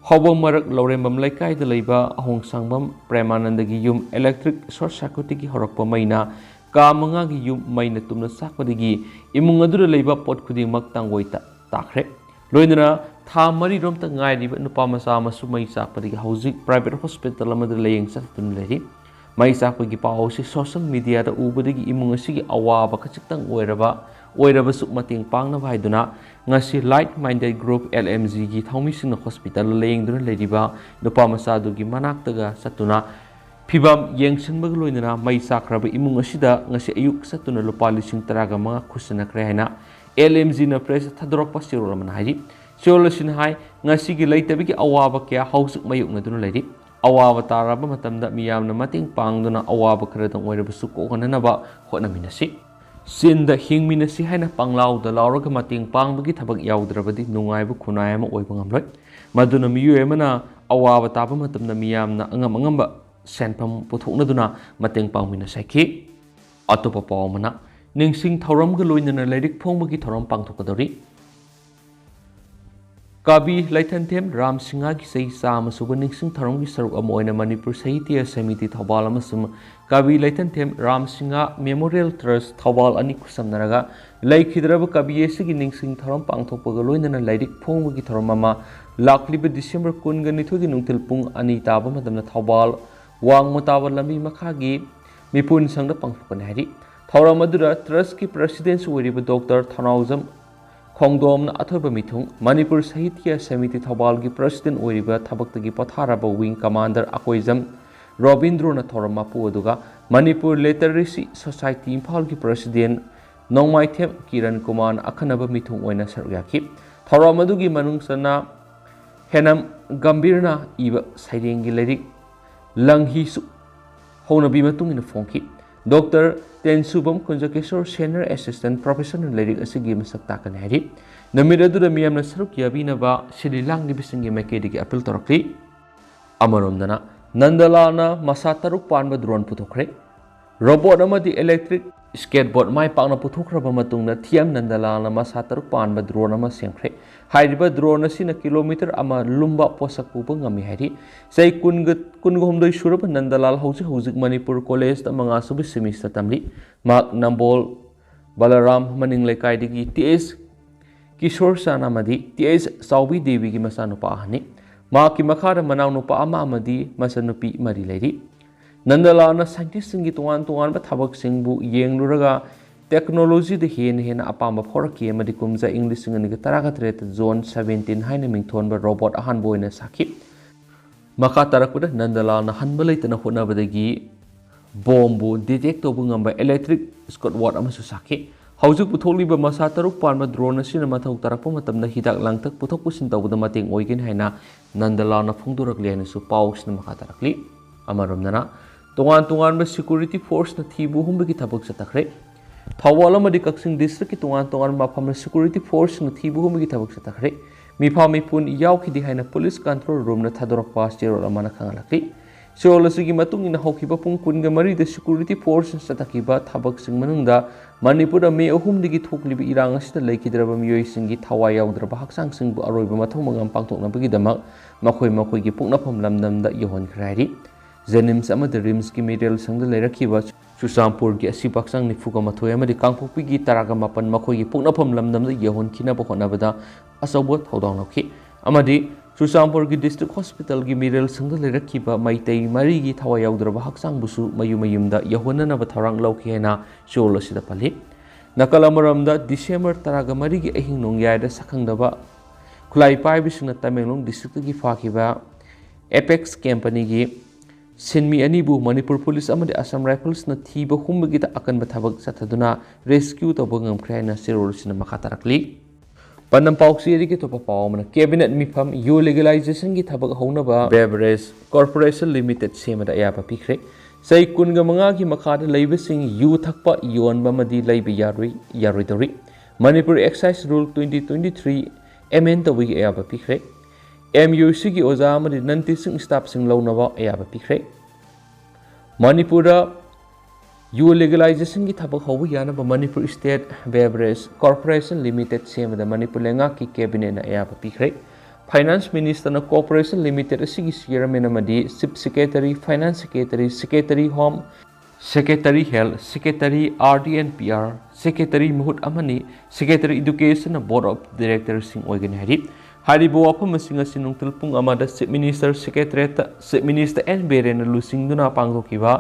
ꯍꯧꯕ ꯃꯔꯛ ꯂꯧꯔꯦꯝꯕꯝ ꯂꯩꯀꯥꯏꯗ ꯂꯩꯕ ꯑꯍꯣꯡꯁꯥꯡꯕꯝ ꯄ꯭ꯔꯦꯃꯥꯅꯟꯗꯒꯤ ꯌꯨꯝ electric short circuitꯇꯒꯤ ꯍꯧꯔꯛꯄ ꯃꯩꯅ ꯀꯥ ꯃꯉꯥꯒꯤ ꯌꯨꯝ ꯃꯩꯅ ꯇꯨꯝꯅ ꯆꯥꯛꯄꯗꯒꯤ ꯏꯃꯨꯡ ꯑꯗꯨꯗ ꯂꯩꯕ ꯄꯣꯠ ꯈꯨꯗꯤꯡꯃꯛ ꯇꯥꯡꯒꯣꯏ ꯇ-, ꯇꯥꯈ꯭ꯔꯦ꯫ ꯂꯣꯏꯅꯅ ꯊꯥ ꯃꯔꯤꯔꯣꯝꯇ ꯉꯥꯏꯔꯤꯕ ꯅꯨꯄꯥ ꯃꯆꯥ ꯑꯃꯁꯨ ꯃꯩ ꯆꯥꯛꯄꯗꯒꯤ ꯍꯧꯖꯤꯛ private hospital ꯑꯃꯗ ꯂꯥꯌꯦꯡ ꯆꯠꯇꯨꯅ ꯂꯩꯔꯤ꯫ ꯃꯩ ꯆꯥꯛꯄꯒꯤ ꯄꯥꯎ ꯑꯁꯤ social mediaꯗ ꯎꯕꯗꯒꯤ ꯏꯃꯨꯡ ꯑꯁꯤꯒꯤ ꯑꯋꯥꯕ ꯈꯖꯤꯛꯇꯪ ꯑꯣꯏꯔꯕ, ꯑꯣꯏꯔꯕꯁꯨ ꯃꯇꯦꯡ ꯄꯥꯡꯅꯕ ꯍꯥꯏꯗꯨꯅ ꯉꯁꯤ Like Minded Group, L M Gꯒꯤ ꯊꯧꯃꯤꯁꯤꯡꯅ hospitalꯗ ꯂꯥꯌꯦꯡꯗꯨꯅ ꯂꯩꯔꯤꯕ ꯅꯨꯄꯥ ꯃꯆꯥꯗꯨꯒꯤ ꯃꯅꯥꯛꯇꯒ ꯆꯠꯇꯨꯅ ꯐꯤꯕꯝ ꯌꯦꯡꯁꯤꯟꯕꯒ ꯂꯣꯏꯅꯅ ꯃꯩ ꯆꯥꯛꯈ꯭ꯔꯕ ꯏꯃꯨꯡ ꯑꯁꯤꯗ ꯉꯁꯤ ꯑꯌꯨꯛ ꯆꯠꯇꯨꯅ ꯂꯨꯄꯥ ꯂꯤꯁꯤꯡ ꯇꯔꯥꯒ ꯃꯉꯥ ꯈꯨꯠꯁꯤꯟꯅꯈ꯭ꯔꯦ ꯍꯥꯏꯅ L M Gꯅ pressꯇ ꯊꯥꯗꯣꯔꯛꯄ ꯆꯦꯔꯣꯜ ꯑꯃꯅ ꯍꯥꯏꯔꯤ꯫ ꯆꯦꯔꯣꯜ ꯑꯁꯤꯅ ꯍꯥꯏ, ꯉꯁꯤꯒꯤ ꯂꯩꯇꯕꯒꯤ ꯑꯋꯥꯕ ꯀꯌꯥ ꯍꯧꯖꯤꯛ ꯃꯥꯌꯣꯛꯅꯗꯨꯅ ꯂꯩꯔꯤ꯫ ꯑꯋꯥꯕ ꯇꯥꯔꯕ ꯃꯇꯝꯗ ꯃꯤꯌꯥꯝꯅ ꯃꯇꯦꯡ ꯄꯥꯡꯗꯨꯅ ꯑꯋꯥꯕ ꯈꯔꯗꯪ ꯑꯣꯏꯔꯕꯁꯨ ꯀꯣꯛꯍꯟꯅꯅꯕ ꯍꯣꯠꯅꯃꯤꯟꯅꯁꯤ꯫ ꯆꯤꯟꯗ ꯍꯤꯡꯃꯤꯟꯅꯁꯤ ꯍꯥꯏꯅ ꯄꯪꯂꯥꯎꯗ ꯂꯥꯎꯔꯒ ꯃꯇꯦꯡ ꯄꯥꯡꯕꯒꯤ ꯊꯕꯛ ꯌꯥꯎꯗ꯭ꯔꯕꯗꯤ ꯅꯨꯡꯉꯥꯏꯕ ꯈꯨꯟꯅꯥꯏ ꯑꯃ ꯑꯣꯏꯕ ꯉꯝꯂꯣꯏ꯫ ꯃꯗꯨꯅ ꯃꯤꯑꯣꯏ ꯑꯃꯅ ꯑꯋꯥꯕ ꯇꯥꯕ ꯃꯇꯝꯗ ꯃꯤꯌꯥꯝꯅ ꯑꯉꯝ ꯑꯉꯝꯕ ꯁꯦꯟꯐꯝ ꯄꯨꯊꯣꯛꯅꯗꯨꯅ ꯃꯇꯦꯡ ꯄꯥꯡꯃꯤꯟꯅꯁꯤ ꯍꯥꯏꯈꯤ꯫ ꯑꯇꯣꯞꯄ ꯄꯥꯎ ꯑꯃꯅ, ꯅꯤꯡꯁꯤꯡ ꯊꯧꯔꯝꯒ ꯂꯣꯏꯅꯅ ꯂꯥꯏꯔꯤꯛ ꯐꯣꯡꯕꯒꯤ ꯊꯧꯔꯝ ꯄꯥꯡꯊꯣꯛꯀꯗꯧꯔꯤ꯫ ꯀꯕꯤ ꯂꯩꯊꯟꯊꯦꯝ ꯔꯥꯝ ꯁꯤꯡꯍꯒꯤ ꯆꯍꯤ ꯆꯥꯝꯃ ꯁꯨꯕ ꯅꯤꯡꯁꯤꯡ ꯊꯧꯔꯝꯒꯤ ꯁꯔꯨꯛ ꯑꯃ ꯑꯣꯏꯅ ꯃꯅꯤꯄꯨꯔ ꯁꯥꯍꯤꯇ꯭ꯌ ꯁꯃꯤꯇꯤ ꯊꯧꯕꯥꯜ ꯑꯃꯁꯨꯡ ꯀꯕꯤ ꯂꯩꯊꯟꯊꯦꯝ ꯔꯥꯝ ꯁꯤꯡꯍ Memorial Trust ꯊꯧꯕꯥꯜ ꯑꯅꯤ ꯈꯨꯠꯁꯝꯅꯔꯒ ꯂꯩꯈꯤꯗ꯭ꯔꯕ ꯀꯕꯤ ꯑꯁꯤꯒꯤ ꯅꯤꯡꯁꯤꯡ ꯊꯧꯔꯝ ꯄꯥꯡꯊꯣꯛꯄꯒ ꯂꯣꯏꯅꯅ ꯂꯥꯏꯔꯤꯛ ꯐꯣꯡꯕꯒꯤ ꯊꯧꯔꯝ ꯑꯃ ꯂꯥꯛꯂꯤꯕ December ꯀꯨꯟꯒ ꯅꯤꯊꯣꯏꯒꯤ ꯅꯨꯡꯊꯤꯜ ꯄꯨꯡ ꯑꯅꯤ ꯇꯥꯕ ꯃꯇꯝꯗ ꯊꯧꯕꯥꯜ ꯋꯥꯡꯃ ꯇꯥꯕ ꯂꯝꯕꯤ ꯃꯈꯥꯒꯤ ꯃꯤꯄꯨꯟ ꯁꯪꯗ ꯄꯥꯡꯊꯣꯛꯀꯅꯤ ꯍꯥꯏꯔꯤ꯫ ꯊꯧꯔꯝ ꯑꯗꯨꯗ Trustꯀꯤ Presidentꯁꯨ ꯑꯣꯏꯔꯤꯕ Doctor ꯊꯧꯅꯥꯎꯖꯝ ꯈꯣꯡꯗꯣꯝꯅ ꯑꯊꯣꯏꯕ ꯃꯤꯊꯨꯡ, ꯃꯅꯤꯄꯨꯔ ꯁꯥꯍꯤꯇ꯭ꯌ ꯁꯃꯤꯇꯤ ꯊꯧꯕꯥꯜꯒꯤ President ꯑꯣꯏꯔꯤꯕ ꯊꯕꯛꯇꯒꯤ ꯄꯣꯊꯥꯔꯕ Wing Commander ꯑꯀꯣꯏꯖꯝ ꯔꯣꯕꯤꯟꯗ꯭ꯔꯣꯅ ꯊꯧꯔꯝ ꯃꯄꯨ ꯑꯗꯨꯒ ꯃꯅꯤꯄꯨꯔ Literacy Society ꯏꯝꯐꯥꯜꯒꯤ President ꯅꯣꯡꯃꯥꯏꯊꯦꯝ ꯀꯤꯔꯟ ꯀꯨꯃꯥꯔꯅ ꯑꯈꯟꯅꯕ ꯃꯤꯊꯨꯡ ꯑꯣꯏꯅ ꯁꯔꯨꯛ ꯌꯥꯈꯤ꯫ ꯊꯧꯔꯝ ꯑꯗꯨꯒꯤ ꯃꯅꯨꯡ ꯆꯟꯅ ꯍꯦꯅꯝ ꯒꯝꯚꯤꯔꯅ ꯏꯕ ꯁꯩꯔꯦꯡꯒꯤ ꯂꯥꯏꯔꯤꯛ ꯂꯪꯍꯤꯁꯨ ꯍꯧꯅꯕꯤ ꯃꯇꯨꯡ ꯏꯟꯅ ꯐꯣꯡꯈꯤ꯫ Doctor ꯇꯦꯟꯁꯨꯕꯝ ꯀꯨꯟꯖꯀꯦꯁꯣꯔ Senior Assistant Professorꯅ ꯂꯥꯏꯔꯤꯛ ꯑꯁꯤꯒꯤ ꯃꯁꯛ ꯇꯥꯛꯀꯅꯤ ꯍꯥꯏꯔꯤ꯫ ꯅꯨꯃꯤꯠ ꯑꯗꯨꯗ ꯃꯤꯌꯥꯝꯅ ꯁꯔꯨꯛ ꯌꯥꯕꯤꯅꯕ ꯁꯤꯜꯂꯤ ꯂꯥꯡꯂꯤꯕꯁꯤꯡꯒꯤ ꯃꯥꯏꯀꯩꯗꯒꯤ appeal ꯇꯧꯔꯛꯂꯤ꯫ ꯑꯃꯔꯣꯝꯗꯅ, ꯅꯟꯗꯂꯥꯜꯅ ꯃꯁꯥ ꯇꯔꯨꯛ ꯄꯥꯟꯕ drone ꯄꯨꯊꯣꯛꯈ꯭ꯔꯦ꯫ Robot ꯑꯃꯗꯤ electric Skateboard ꯃꯥꯏ ꯄꯥꯛꯅ ꯄꯨꯊꯣꯛꯈ꯭ꯔꯕ ꯃꯇꯨꯡꯗ ꯊꯤ ꯑꯦꯝ ꯅꯟꯗꯂꯥꯜꯅ ꯃꯁꯥ ꯇꯔꯨꯛ ꯄꯥꯟꯕ drone ꯑꯃ ꯁꯦꯝꯈ꯭ꯔꯦ꯫ ꯍꯥꯏꯔꯤꯕ drone ꯑꯁꯤꯅ kilometre ꯑꯃ ꯂꯨꯝꯕ ꯄꯣꯠꯁꯛ ꯄꯨꯕ ꯉꯝꯃꯤ ꯍꯥꯏꯔꯤ꯫ ꯆꯍꯤ ꯀꯨꯟꯒ, ꯀꯨꯟꯒ ꯍꯨꯝꯗꯣꯏ ꯁꯨꯔꯕ ꯅꯟꯗꯂꯥꯜ ꯍꯧꯖꯤꯛ ꯍꯧꯖꯤꯛ ꯃꯅꯤꯄꯨꯔ ꯀꯣꯂꯦꯖꯇ ꯃꯉꯥꯁꯨꯕ semester ꯇꯝꯂꯤ꯫ ꯃꯍꯥꯛ ꯅꯝꯕꯣꯜ ꯕꯂꯔꯥꯝ ꯃꯅꯤꯡ ꯂꯩꯀꯥꯏꯗꯒꯤ ꯇꯤ ꯑꯦꯁ ꯀꯤꯁꯣꯔ ꯆꯥꯟ ꯑꯃꯗꯤ ꯇꯤ ꯑꯦꯁ ꯆꯥꯎꯕꯤ ꯗꯦꯕꯤꯒꯤ ꯃꯆꯥꯅꯨꯄꯥ ꯑꯍꯟꯅꯤ꯫ ꯃꯍꯥꯛꯀꯤ ꯃꯈꯥꯗ ꯃꯅꯥꯎꯅꯨꯄꯥ ꯑꯃ ꯑꯃꯗꯤ ꯃꯆꯟꯅꯨꯄꯤ ꯃꯔꯤ ꯂꯩꯔꯤ꯫ ꯅꯟꯗꯂꯥꯜꯅ scientistꯁꯤꯡꯒꯤ ꯇꯣꯉꯥꯟ ꯇꯣꯉꯥꯟꯕ ꯊꯕꯛꯁꯤꯡꯕꯨ ꯌꯦꯡꯂꯨꯔꯒ technologyꯗ ꯍꯦꯟꯅ ꯍꯦꯟꯅ ꯑꯄꯥꯝꯕ ꯐꯥꯎꯔꯛꯈꯤ ꯑꯃꯗꯤ ꯀꯨꯝꯖꯥ ꯏꯪ ꯂꯤꯁꯤꯡ ꯑꯅꯤꯒ ꯇꯔꯥꯒ ꯇꯔꯦꯠꯇ Zone seventeen ꯍꯥꯏꯅ ꯃꯤꯡꯊꯣꯟꯕ robot ꯑꯍꯥꯟꯕ ꯑꯣꯏꯅ ꯁꯥꯈꯤ꯫ ꯃꯈꯥ ꯇꯥꯔꯛꯄꯗ ꯅꯟꯗꯂꯥꯜꯅ ꯍꯟꯕ ꯂꯩꯇꯅ ꯍꯣꯠꯅꯕꯗꯒꯤ ꯕꯣꯝꯕꯨ detect ꯇꯧꯕ ꯉꯝꯕ electric skateboard ꯑꯃꯁꯨ ꯁꯥꯈꯤ꯫ ꯍꯧꯖꯤꯛ ꯄꯨꯊꯣꯛꯂꯤꯕ ꯃꯁꯥ ꯇꯔꯨꯛ ꯄꯥꯟꯕ drone ꯑꯁꯤꯅ ꯃꯊꯧ ꯇꯥꯔꯛꯄ ꯃꯇꯝꯗ ꯍꯤꯗꯥꯛ ꯂꯥꯡꯊꯛ ꯄꯨꯊꯣꯛ ꯄꯨꯁꯤꯟ ꯇꯧꯕꯗ ꯃꯇꯦꯡ ꯑꯣꯏꯒꯅꯤ ꯍꯥꯏꯅ ꯅꯟꯗꯂꯥꯜꯅ ꯐꯣꯡꯗꯣꯔꯛꯂꯤ ꯍꯥꯏꯅꯁꯨ ꯄꯥꯎꯁꯤꯅ ꯃꯈꯥ ꯇꯥꯔꯛꯂꯤ꯫ ꯑꯃꯔꯣꯝꯗꯅ, ꯇꯣꯉꯥꯟ ꯇꯣꯉꯥꯟꯕ security forceꯅ ꯊꯤꯕ ꯍꯨꯝꯕꯒꯤ ꯊꯕꯛ ꯆꯠꯊꯈ꯭ꯔꯦ꯫ ꯊꯧꯕꯥꯜ ꯑꯃꯗꯤ ꯀꯛꯆꯤꯡ districtꯀꯤ ꯇꯣꯉꯥꯟ ꯇꯣꯉꯥꯟꯕ ꯃꯐꯝꯗ security forceꯅ ꯊꯤꯕ ꯍꯨꯝꯕꯒꯤ ꯊꯕꯛ ꯆꯠꯊꯈ꯭ꯔꯦ꯫ ꯃꯤꯐꯥ ꯃꯤꯄꯨꯟ ꯌꯥꯎꯈꯤꯗꯦ ꯍꯥꯏꯅ police control roomꯅ ꯊꯥꯗꯣꯔꯛꯄ ꯆꯦꯔꯣꯜ ꯑꯃꯅ ꯈꯪꯍꯜꯂꯛꯂꯤ꯫ ꯆꯦꯔꯣꯜ ꯑꯁꯤꯒꯤ ꯃꯇꯨꯡ ꯏꯟꯅ ꯍꯧꯈꯤꯕ ꯄꯨꯡ ꯀꯨꯟꯒ ꯃꯔꯤꯗ security forceꯅ ꯆꯠꯊꯈꯤꯕ ꯊꯕꯛꯁꯤꯡ ꯃꯅꯨꯡꯗ ꯃꯅꯤꯄꯨꯔꯗ ꯃꯦ ꯑꯍꯨꯝꯗꯒꯤ ꯊꯣꯛꯂꯤꯕ ꯏꯔꯥꯡ ꯑꯁꯤꯗ ꯂꯩꯈꯤꯗ꯭ꯔꯕ ꯃꯤꯑꯣꯏꯁꯤꯡꯒꯤ ꯊꯋꯥꯏ ꯌꯥꯎꯗ꯭ꯔꯕ ꯍꯛꯆꯥꯡꯁꯤꯡꯕꯨ ꯑꯔꯣꯏꯕ ꯃꯊꯧ ꯃꯉꯝ ꯄꯥꯡꯊꯣꯛꯅꯕꯒꯤꯗꯃꯛ ꯃꯈꯣꯏ ꯃꯈꯣꯏꯒꯤ ꯄꯣꯛꯅꯐꯝ ꯂꯝꯗꯝꯗ ꯌꯧꯍꯟꯈ꯭ꯔꯦ ꯍꯥꯏꯔꯤ꯫ JNIMS ꯑꯃꯗꯤ RIMSꯀꯤ ꯃꯤꯔꯦꯜ ꯁꯪꯗ ꯂꯩꯔꯛꯈꯤꯕ ꯆꯨꯔꯆꯥꯟꯄꯨꯔꯒꯤ ꯑꯁꯤꯕ ꯍꯛꯆꯥꯡ ꯅꯤꯐꯨꯒ ꯃꯥꯊꯣꯏ ꯑꯃꯗꯤ ꯀꯥꯡꯄꯣꯛꯄꯤꯒꯤ ꯇꯔꯥꯒ ꯃꯥꯄꯟ ꯃꯈꯣꯏꯒꯤ ꯄꯣꯛꯅꯐꯝ ꯂꯝꯗꯝꯗ ꯌꯧꯍꯟꯈꯤꯅꯕ ꯍꯣꯠꯅꯕꯗ ꯑꯆꯧꯕ ꯊꯧꯗꯥꯡ ꯂꯧꯈꯤ ꯑꯃꯗꯤ ꯆꯨꯔꯆꯥꯟꯄꯨꯔꯒꯤ district hospitalꯒꯤ ꯃꯤꯔꯦꯜ ꯁꯪꯗ ꯂꯩꯔꯛꯈꯤꯕ ꯃꯩꯇꯩ ꯃꯔꯤꯒꯤ ꯊꯋꯥꯏ ꯌꯥꯎꯗ꯭ꯔꯕ ꯍꯛꯆꯥꯡꯕꯨꯁꯨ ꯃꯌꯨꯝ ꯃꯌꯨꯝꯗ ꯌꯧꯍꯟꯅꯅꯕ ꯊꯧꯔꯥꯡ ꯂꯧꯈꯤ ꯍꯥꯏꯅ ꯆꯦꯔꯣꯜ ꯑꯁꯤꯗ ꯄꯜꯂꯤ꯫ ꯅꯥꯀꯜ ꯑꯃꯔꯣꯝꯗ, December ꯇꯔꯥꯒ ꯃꯔꯤꯒꯤ ꯑꯍꯤꯡ ꯅꯣꯡꯌꯥꯏꯗ ꯁꯛꯈꯪꯗꯕ ꯈꯨꯠꯂꯥꯏ ꯄꯥꯏꯕꯁꯤꯡꯅ ꯇꯃꯦꯡꯂꯣꯡ districtꯇꯒꯤ ꯐꯥꯈꯤꯕ Apex Companyꯒꯤ ꯁꯤꯟꯃꯤ ꯑꯅꯤꯕꯨ ꯃꯅꯤꯄꯨꯔ police ꯑꯃꯗꯤ Assam Riflesꯅ ꯊꯤꯕ ꯍꯨꯝꯕꯒꯤꯗ ꯑꯀꯟꯕ ꯊꯕꯛ ꯆꯠꯊꯗꯨꯅ rescue ꯇꯧꯕ ꯉꯝꯈ꯭ꯔꯦ ꯍꯥꯏꯅ ꯆꯦꯔꯣꯜ ꯑꯁꯤꯅ ꯃꯈꯥ ꯇꯥꯔꯛꯂꯤ꯫ ꯄꯥꯟꯗꯝ ꯄꯥꯎꯆꯦꯗꯒꯤ ꯑꯇꯣꯞꯄ ꯄꯥꯎ ꯑꯃꯅ, cabinet ꯃꯤꯐꯝ ꯌꯨ legalizationꯒꯤ ꯊꯕꯛ ꯍꯧꯅꯕ Beverage Corporation Limited ꯁꯦꯝꯕꯗ ꯑꯌꯥꯕ ꯄꯤꯈ꯭ꯔꯦ꯫ ꯆꯍꯤ ꯀꯨꯟꯒ ꯃꯉꯥꯒꯤ ꯃꯈꯥꯗ ꯂꯩꯕꯁꯤꯡ ꯌꯨ ꯊꯛꯄ, ꯌꯣꯟꯕ ꯑꯃꯗꯤ ꯂꯩꯕ ꯌꯥꯔꯣꯏ, ꯌꯥꯔꯣꯏꯗꯧꯔꯤ꯫ Manipur Excise Rule twenty twenty three amend ꯇꯧꯕꯒꯤ ꯑꯌꯥꯕ ꯄꯤꯈ꯭ꯔꯦ꯫ MUCꯒꯤ ꯑꯣꯖꯥ ꯑꯃꯗꯤ non teaching staffꯁꯤꯡ ꯂꯧꯅꯕ ꯑꯌꯥꯕ ꯄꯤꯈ꯭ꯔꯦ꯫ ꯃꯅꯤꯄꯨꯔꯗ ꯌꯨ ꯂꯤꯒꯦꯂꯥꯏꯖꯦꯁꯟꯒꯤ ꯊꯕꯛ ꯍꯧꯕ ꯌꯥꯅꯕ Manipur state beverage corporation limited ꯁꯦꯝꯕꯗ ꯃꯅꯤꯄꯨꯔ ꯂꯩꯉꯥꯛꯀꯤ ꯀꯦꯕꯤꯅꯦꯠꯅ ꯑꯌꯥꯕ ꯄꯤꯈ꯭ꯔꯦ꯫ ꯐꯥꯏꯅꯥꯟꯁ ꯃꯤꯅꯤꯁꯇꯔꯅ ꯀꯣꯔꯄꯣꯔꯦꯁꯟ ꯂꯤꯃꯤꯇꯦꯠ ꯑꯁꯤꯒꯤ ꯆꯤꯌꯔꯃꯦꯟ ꯑꯃꯗꯤ chief secretary, finance secretary, secretary home, secretary health, secretary R D N P R, secretary ꯃꯍꯨꯠ ꯑꯃꯅꯤ, ꯁꯦꯀ꯭ꯔꯦꯇꯔꯤ ꯏꯗꯨꯀꯦꯁꯟꯅ ꯕꯣꯔꯗ ꯑꯣꯐ ꯗꯤꯔꯦꯛꯇꯔꯁꯤꯡ ꯑꯣꯏꯒꯅꯤ ꯍꯥꯏꯔꯤ꯫ ꯍꯥꯏꯔꯤꯕ ꯋꯥꯐꯝ ꯑꯁꯤꯡ ꯑꯁꯤ ꯅꯨꯡꯊꯤꯜ ꯄꯨꯡ ꯑꯃꯗ ꯆꯤꯐ ꯃꯤꯅꯤꯁꯇꯔ ꯁꯦꯀ꯭ꯔꯦꯇꯔꯦꯠꯇ ꯆꯤꯐ ꯃꯤꯅꯤꯁꯇꯔ ꯑꯦꯟ ꯕꯤꯔꯦꯟꯅ ꯂꯨꯆꯤꯡꯗꯨꯅ ꯄꯥꯡꯊꯣꯛꯈꯤꯕ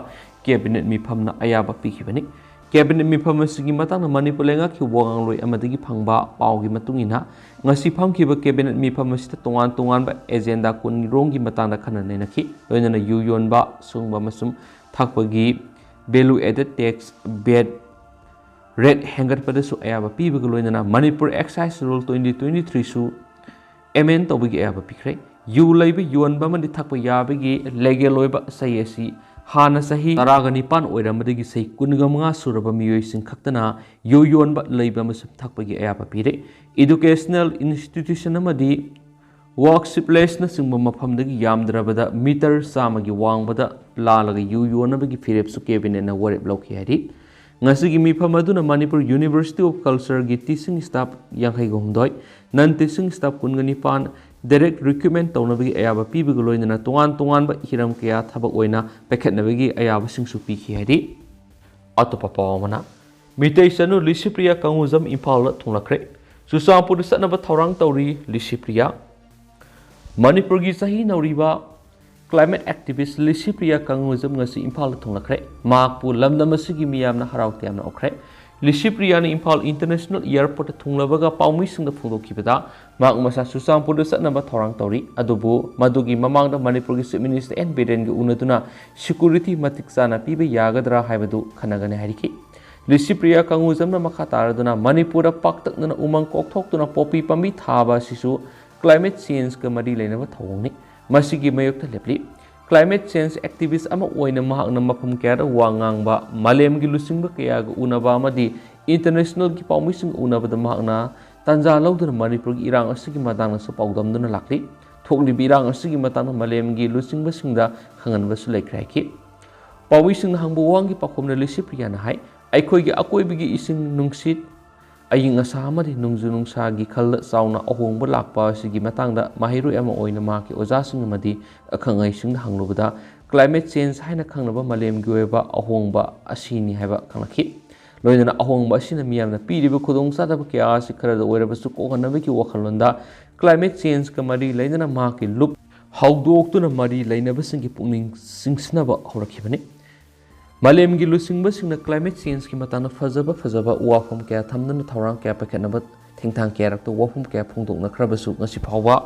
ꯀꯦꯕꯤꯅꯦꯠ ꯃꯤꯐꯝꯅ ꯑꯌꯥꯕ ꯄꯤꯈꯤꯕꯅꯤ꯫ ꯀꯦꯕꯤꯅꯦꯠ ꯃꯤꯐꯝ ꯑꯁꯤꯒꯤ ꯃꯇꯥꯡꯗ ꯃꯅꯤꯄꯨꯔ ꯂꯩꯉꯥꯛꯀꯤ ꯋꯥ ꯉꯥꯡꯂꯣꯏ ꯑꯃꯗꯒꯤ ꯐꯪꯕ ꯄꯥꯎꯒꯤ ꯃꯇꯨꯡ ꯏꯟꯅ, ꯉꯁꯤ ꯐꯝꯈꯤꯕ ꯀꯦꯕꯤꯅꯦꯠ ꯃꯤꯐꯝ ꯑꯁꯤꯗ ꯇꯣꯉꯥꯟ ꯇꯣꯉꯥꯟꯕ ꯑꯦꯖꯦꯟꯗꯥ ꯀꯨꯟꯔꯣꯝꯒꯤ ꯃꯇꯥꯡꯗ ꯈꯟꯅ ꯅꯩꯅꯈꯤ꯫ ꯂꯣꯏꯅꯅ ꯌꯨ ꯌꯣꯟꯕ, ꯁꯨꯡꯕ ꯑꯃꯁꯨꯡ ꯊꯛꯄꯒꯤ value added tax, VAT, rate ꯍꯦꯟꯒꯠꯄꯗꯁꯨ ꯑꯌꯥꯕ ꯄꯤꯕꯒ ꯂꯣꯏꯅꯅ Manipur excise rule twenty twenty ꯊ꯭ꯔꯤꯁꯨ ꯑꯦꯃꯦꯟ ꯇꯧꯕꯒꯤ ꯑꯌꯥꯕ ꯄꯤꯈ꯭ꯔꯦ꯫ ꯌꯨ ꯂꯩꯕ, ꯌꯣꯟꯕ ꯑꯃꯗꯤ ꯊꯛꯄ ꯌꯥꯕꯒꯤ ꯂꯦꯒꯦꯜ ꯑꯣꯏꯕ ꯆꯍꯤ ꯑꯁꯤ ꯍꯥꯟꯅ ꯆꯍꯤ ꯇꯔꯥꯒ ꯅꯤꯄꯥꯟ ꯑꯣꯏꯔꯝꯕꯗꯒꯤ ꯆꯍꯤ ꯀꯨꯟꯒ ꯃꯉꯥ ꯁꯨꯔꯕ ꯃꯤꯑꯣꯏꯁꯤꯡ ꯈꯛꯇꯅ ꯌꯨ ꯌꯣꯟꯕ, ꯂꯩꯕ ꯑꯃꯁꯨꯡ ꯊꯛꯄꯒꯤ ꯑꯌꯥꯕ ꯄꯤꯔꯦ꯫ ꯏꯗꯨꯀꯦꯁꯅꯦꯜ ꯏꯟꯁꯇꯤꯇ꯭ꯌꯨꯁꯟ ꯑꯃꯗꯤ ꯋꯥꯔꯛꯁꯤꯞꯂꯦꯁꯅꯆꯤꯡꯕ ꯃꯐꯝꯗꯒꯤ ꯌꯥꯝꯗ꯭ꯔꯕꯗ ꯃꯤꯇꯔ ꯆꯥꯝꯃꯒꯤ ꯋꯥꯡꯃꯗ ꯂꯥꯜꯂꯒ ꯌꯨ ꯌꯣꯟꯅꯕꯒꯤ ꯐꯤꯔꯦꯞꯁꯨ ꯀꯦꯕꯤꯅꯦꯠꯅ ꯋꯥꯔꯦꯞ ꯂꯧꯈꯤ ꯍꯥꯏꯔꯤ꯫ ꯉꯁꯤꯒꯤ ꯃꯤꯐꯝ ꯑꯗꯨꯅ ꯃꯅꯤꯄꯨꯔ ꯌꯨꯅꯤꯚꯔꯁꯤꯇꯤ ꯑꯣꯐ ꯀꯜꯆꯔꯒꯤ ꯇꯤꯆꯤꯡ ꯁ꯭ꯇꯥꯐ ꯌꯥꯡꯈꯩꯒ ꯍꯨꯝꯗꯣꯏ, ꯅꯟ ꯇꯤꯆꯤꯡ ꯁ꯭ꯇꯥꯐ ꯀꯨꯟꯒ ꯅꯤꯄꯥꯟ ꯗꯥꯏꯔꯦꯛ ꯔꯤꯀ꯭ꯔꯨꯠꯃꯦꯟ ꯇꯧꯅꯕꯒꯤ ꯑꯌꯥꯕ ꯄꯤꯕꯒ ꯂꯣꯏꯅꯅ ꯇꯣꯉꯥꯟ ꯇꯣꯉꯥꯟꯕ ꯍꯤꯔꯝ ꯀꯌꯥ ꯊꯕꯛ ꯑꯣꯏꯅ ꯄꯥꯏꯈꯠꯅꯕꯒꯤ ꯑꯌꯥꯕꯁꯤꯡꯁꯨ ꯄꯤꯈꯤ ꯍꯥꯏꯔꯤ꯫ ꯑꯇꯣꯞꯄ ꯄꯥꯎ ꯑꯃꯅ, ꯃꯤꯇꯩ ꯆꯅꯨ ꯂꯤꯁꯤꯄ꯭ꯔꯤꯌꯥ ꯀꯪꯉꯨꯖꯝ ꯏꯝꯐꯥꯜꯗ ꯊꯨꯡꯂꯈ꯭ꯔꯦ꯫ ꯆꯨꯔꯆꯥꯟꯄꯨꯔꯗ ꯆꯠꯅꯕ ꯊꯧꯔꯥꯡ ꯇꯧꯔꯤ ꯂꯤꯁꯤꯄ꯭ꯔꯤꯌꯥ꯫ ꯃꯅꯤꯄꯨꯔꯒꯤ ꯆꯍꯤ ꯅꯧꯔꯤꯕ ꯀ꯭ꯂꯥꯏꯃꯦꯠ ꯑꯦꯛꯇꯤꯚꯤꯁ ꯂꯤꯁꯤꯄ꯭ꯔꯤꯌꯥ ꯀꯪꯉꯨꯖꯝ ꯉꯁꯤ ꯏꯝꯐꯥꯜꯗ ꯊꯨꯡꯂꯈ꯭ꯔꯦ꯫ ꯃꯍꯥꯛꯄꯨ ꯂꯝꯗꯝ ꯑꯁꯤꯒꯤ ꯃꯤꯌꯥꯝꯅ ꯍꯔꯥꯎ ꯇꯌꯥꯝꯅ ꯑꯣꯛꯈ꯭ꯔꯦ꯫ ꯂꯤꯁꯤꯄ꯭ꯔꯤꯌꯥꯅ ꯏꯝꯐꯥꯜ ꯏꯟꯇꯔꯅꯦꯁꯅꯦꯜ ꯑꯦꯌꯔꯄꯣꯔꯠꯇ ꯊꯨꯡꯂꯕꯒ ꯄꯥꯎꯃꯤꯁꯤꯡꯗ ꯐꯣꯡꯗꯣꯛꯈꯤꯕꯗ, ꯃꯍꯥꯛ ꯃꯁꯥ ꯆꯨꯔꯆꯥꯟꯄꯨꯔꯗ ꯆꯠꯅꯕ ꯊꯧꯔꯥꯡ ꯇꯧꯔꯤ꯫ ꯑꯗꯨꯕꯨ ꯃꯗꯨꯒꯤ ꯃꯃꯥꯡꯗ ꯃꯅꯤꯄꯨꯔꯒꯤ ꯆꯤꯐ ꯃꯤꯅꯤꯁꯇꯔ ꯑꯦꯟ ꯕꯤꯔꯦꯟꯒ ꯎꯅꯗꯨꯅ ꯁꯦꯀ꯭ꯌꯨꯔꯤꯇꯤ ꯃꯇꯤꯛ ꯆꯥꯅ ꯄꯤꯕ ꯌꯥꯒꯗ꯭ꯔꯥ ꯍꯥꯏꯕꯗꯨ ꯈꯟꯅꯒꯅꯤ ꯍꯥꯏꯔꯛꯈꯤ꯫ ꯂꯤꯁꯤꯄ꯭ꯔꯤꯌꯥ ꯀꯪꯉꯨꯖꯝꯅ ꯃꯈꯥ ꯇꯥꯔꯗꯨꯅ ꯃꯅꯤꯄꯨꯔꯗ ꯄꯥꯛꯇꯛꯅꯅ ꯎꯃꯪ ꯀꯣꯛꯊꯣꯛꯇꯨꯅ ꯄꯣꯄꯤ ꯄꯥꯝꯕꯤ ꯊꯥꯕ ꯑꯁꯤꯁꯨ ꯀ꯭ꯂꯥꯏꯃꯦꯠ ꯆꯦꯟꯖꯀ ꯃꯔꯤ ꯂꯩꯅꯕ ꯊꯧꯑꯣꯡꯅꯤ꯫ ꯃꯁꯤꯒꯤ ꯃꯥꯌꯣꯛꯇ ꯂꯦꯞꯂꯤ꯫ ꯀ꯭ꯂꯥꯏꯃꯦꯠ ꯆꯦꯟꯖ ꯑꯦꯛꯇꯤꯚꯤꯁ ꯑꯃ ꯑꯣꯏꯅ ꯃꯍꯥꯛꯅ ꯃꯐꯝ ꯀꯌꯥꯗ ꯋꯥ ꯉꯥꯡꯕ, ꯃꯥꯂꯦꯝꯒꯤ ꯂꯨꯆꯤꯡꯕ ꯀꯌꯥꯒ ꯎꯅꯕ ꯑꯃꯗꯤ ꯏꯟꯇꯔꯅꯦꯁꯅꯦꯜꯒꯤ ꯄꯥꯎꯃꯤꯁꯤꯡꯒ ꯎꯅꯕꯗ ꯃꯍꯥꯛꯅ ꯇꯥꯟꯖꯥ ꯂꯧꯗꯨꯅ ꯃꯅꯤꯄꯨꯔꯒꯤ ꯏꯔꯥꯡ ꯑꯁꯤꯒꯤ ꯃꯇꯥꯡꯗꯁꯨ ꯄꯥꯎꯗꯝꯗꯨꯅ ꯂꯥꯛꯂꯤ꯫ ꯊꯣꯛꯂꯤꯕ ꯏꯔꯥꯡ ꯑꯁꯤꯒꯤ ꯃꯇꯥꯡꯗ ꯃꯥꯂꯦꯝꯒꯤ ꯂꯨꯆꯤꯡꯕꯁꯤꯡꯗ ꯈꯪꯍꯟꯕꯁꯨ ꯂꯩꯈ꯭ꯔꯦ ꯍꯥꯏꯈꯤ꯫ ꯄꯥꯎꯃꯤꯁꯤꯡꯅ ꯍꯪꯕ ꯋꯥꯍꯪꯒꯤ ꯄꯥꯎꯈꯨꯝꯗ ꯂꯤꯁꯤ ꯄ꯭ꯔꯤꯌꯥꯅ ꯍꯥꯏ, ꯑꯩꯈꯣꯏꯒꯤ ꯑꯀꯣꯏꯕꯒꯤ ꯏꯁꯤꯡ ꯅꯨꯡꯁꯤꯠ, ꯑꯏꯪ ꯑꯁꯥ ꯑꯃꯗꯤ ꯅꯣꯡꯖꯨ ꯅꯨꯡꯁꯥꯒꯤ ꯈꯜꯗ ꯆꯥꯎꯅ ꯑꯍꯣꯡꯕ ꯂꯥꯛꯄ ꯑꯁꯤꯒꯤ ꯃꯇꯥꯡꯗ ꯃꯍꯩꯔꯣꯏ ꯑꯃ ꯑꯣꯏꯅ ꯃꯍꯥꯛꯀꯤ ꯑꯣꯖꯥꯁꯤꯡ ꯑꯃꯗꯤ ꯑꯈꯪ ꯑꯍꯩꯁꯤꯡꯗ ꯍꯪꯂꯨꯕꯗ, climate change ꯍꯥꯏꯅ ꯈꯪꯅꯕ ꯃꯥꯂꯦꯝꯒꯤ ꯑꯣꯏꯕ ꯑꯍꯣꯡꯕ ꯑꯁꯤꯅꯤ ꯍꯥꯏꯕ ꯈꯪꯂꯛꯈꯤ꯫ ꯂꯣꯏꯅꯅ ꯑꯍꯣꯡꯕ ꯑꯁꯤꯅ ꯃꯤꯌꯥꯝꯅ ꯄꯤꯔꯤꯕ ꯈꯨꯗꯣꯡꯆꯥꯗꯕ ꯀꯌꯥ ꯑꯁꯤ ꯈꯔꯗ ꯑꯣꯏꯔꯕꯁꯨ ꯀꯣꯛꯍꯟꯅꯕꯒꯤ ꯋꯥꯈꯜꯂꯣꯟꯗ climate changeꯒ ꯃꯔꯤ ꯂꯩꯅꯅ ꯃꯍꯥꯛꯀꯤ ꯂꯨꯞ ꯍꯧꯗꯣꯛꯇꯨꯅ ꯃꯔꯤ ꯂꯩꯅꯕꯁꯤꯡꯒꯤ ꯄꯨꯛꯅꯤꯡ ꯆꯤꯡꯁꯤꯟꯅꯕ ꯍꯧꯔꯛꯈꯤꯕꯅꯤ꯫ ꯃꯥꯂꯦꯝꯒꯤ ꯂꯨꯆꯤꯡꯕꯁꯤꯡꯅ climate changeꯒꯤ ꯃꯇꯥꯡꯗ ꯐꯖꯕ ꯐꯖꯕ ꯋꯥꯐꯝ ꯀꯌꯥ ꯊꯝꯗꯨꯅ ꯊꯧꯔꯥꯡ ꯀꯌꯥ ꯄꯥꯏꯈꯠꯅꯕ ꯊꯦꯡꯊꯥꯡ ꯀꯌꯥꯔꯛꯇ ꯋꯥꯐꯝ ꯀꯌꯥ ꯐꯣꯡꯗꯣꯛꯅꯈ꯭ꯔꯕꯁꯨ ꯉꯁꯤ ꯐꯥꯎꯕ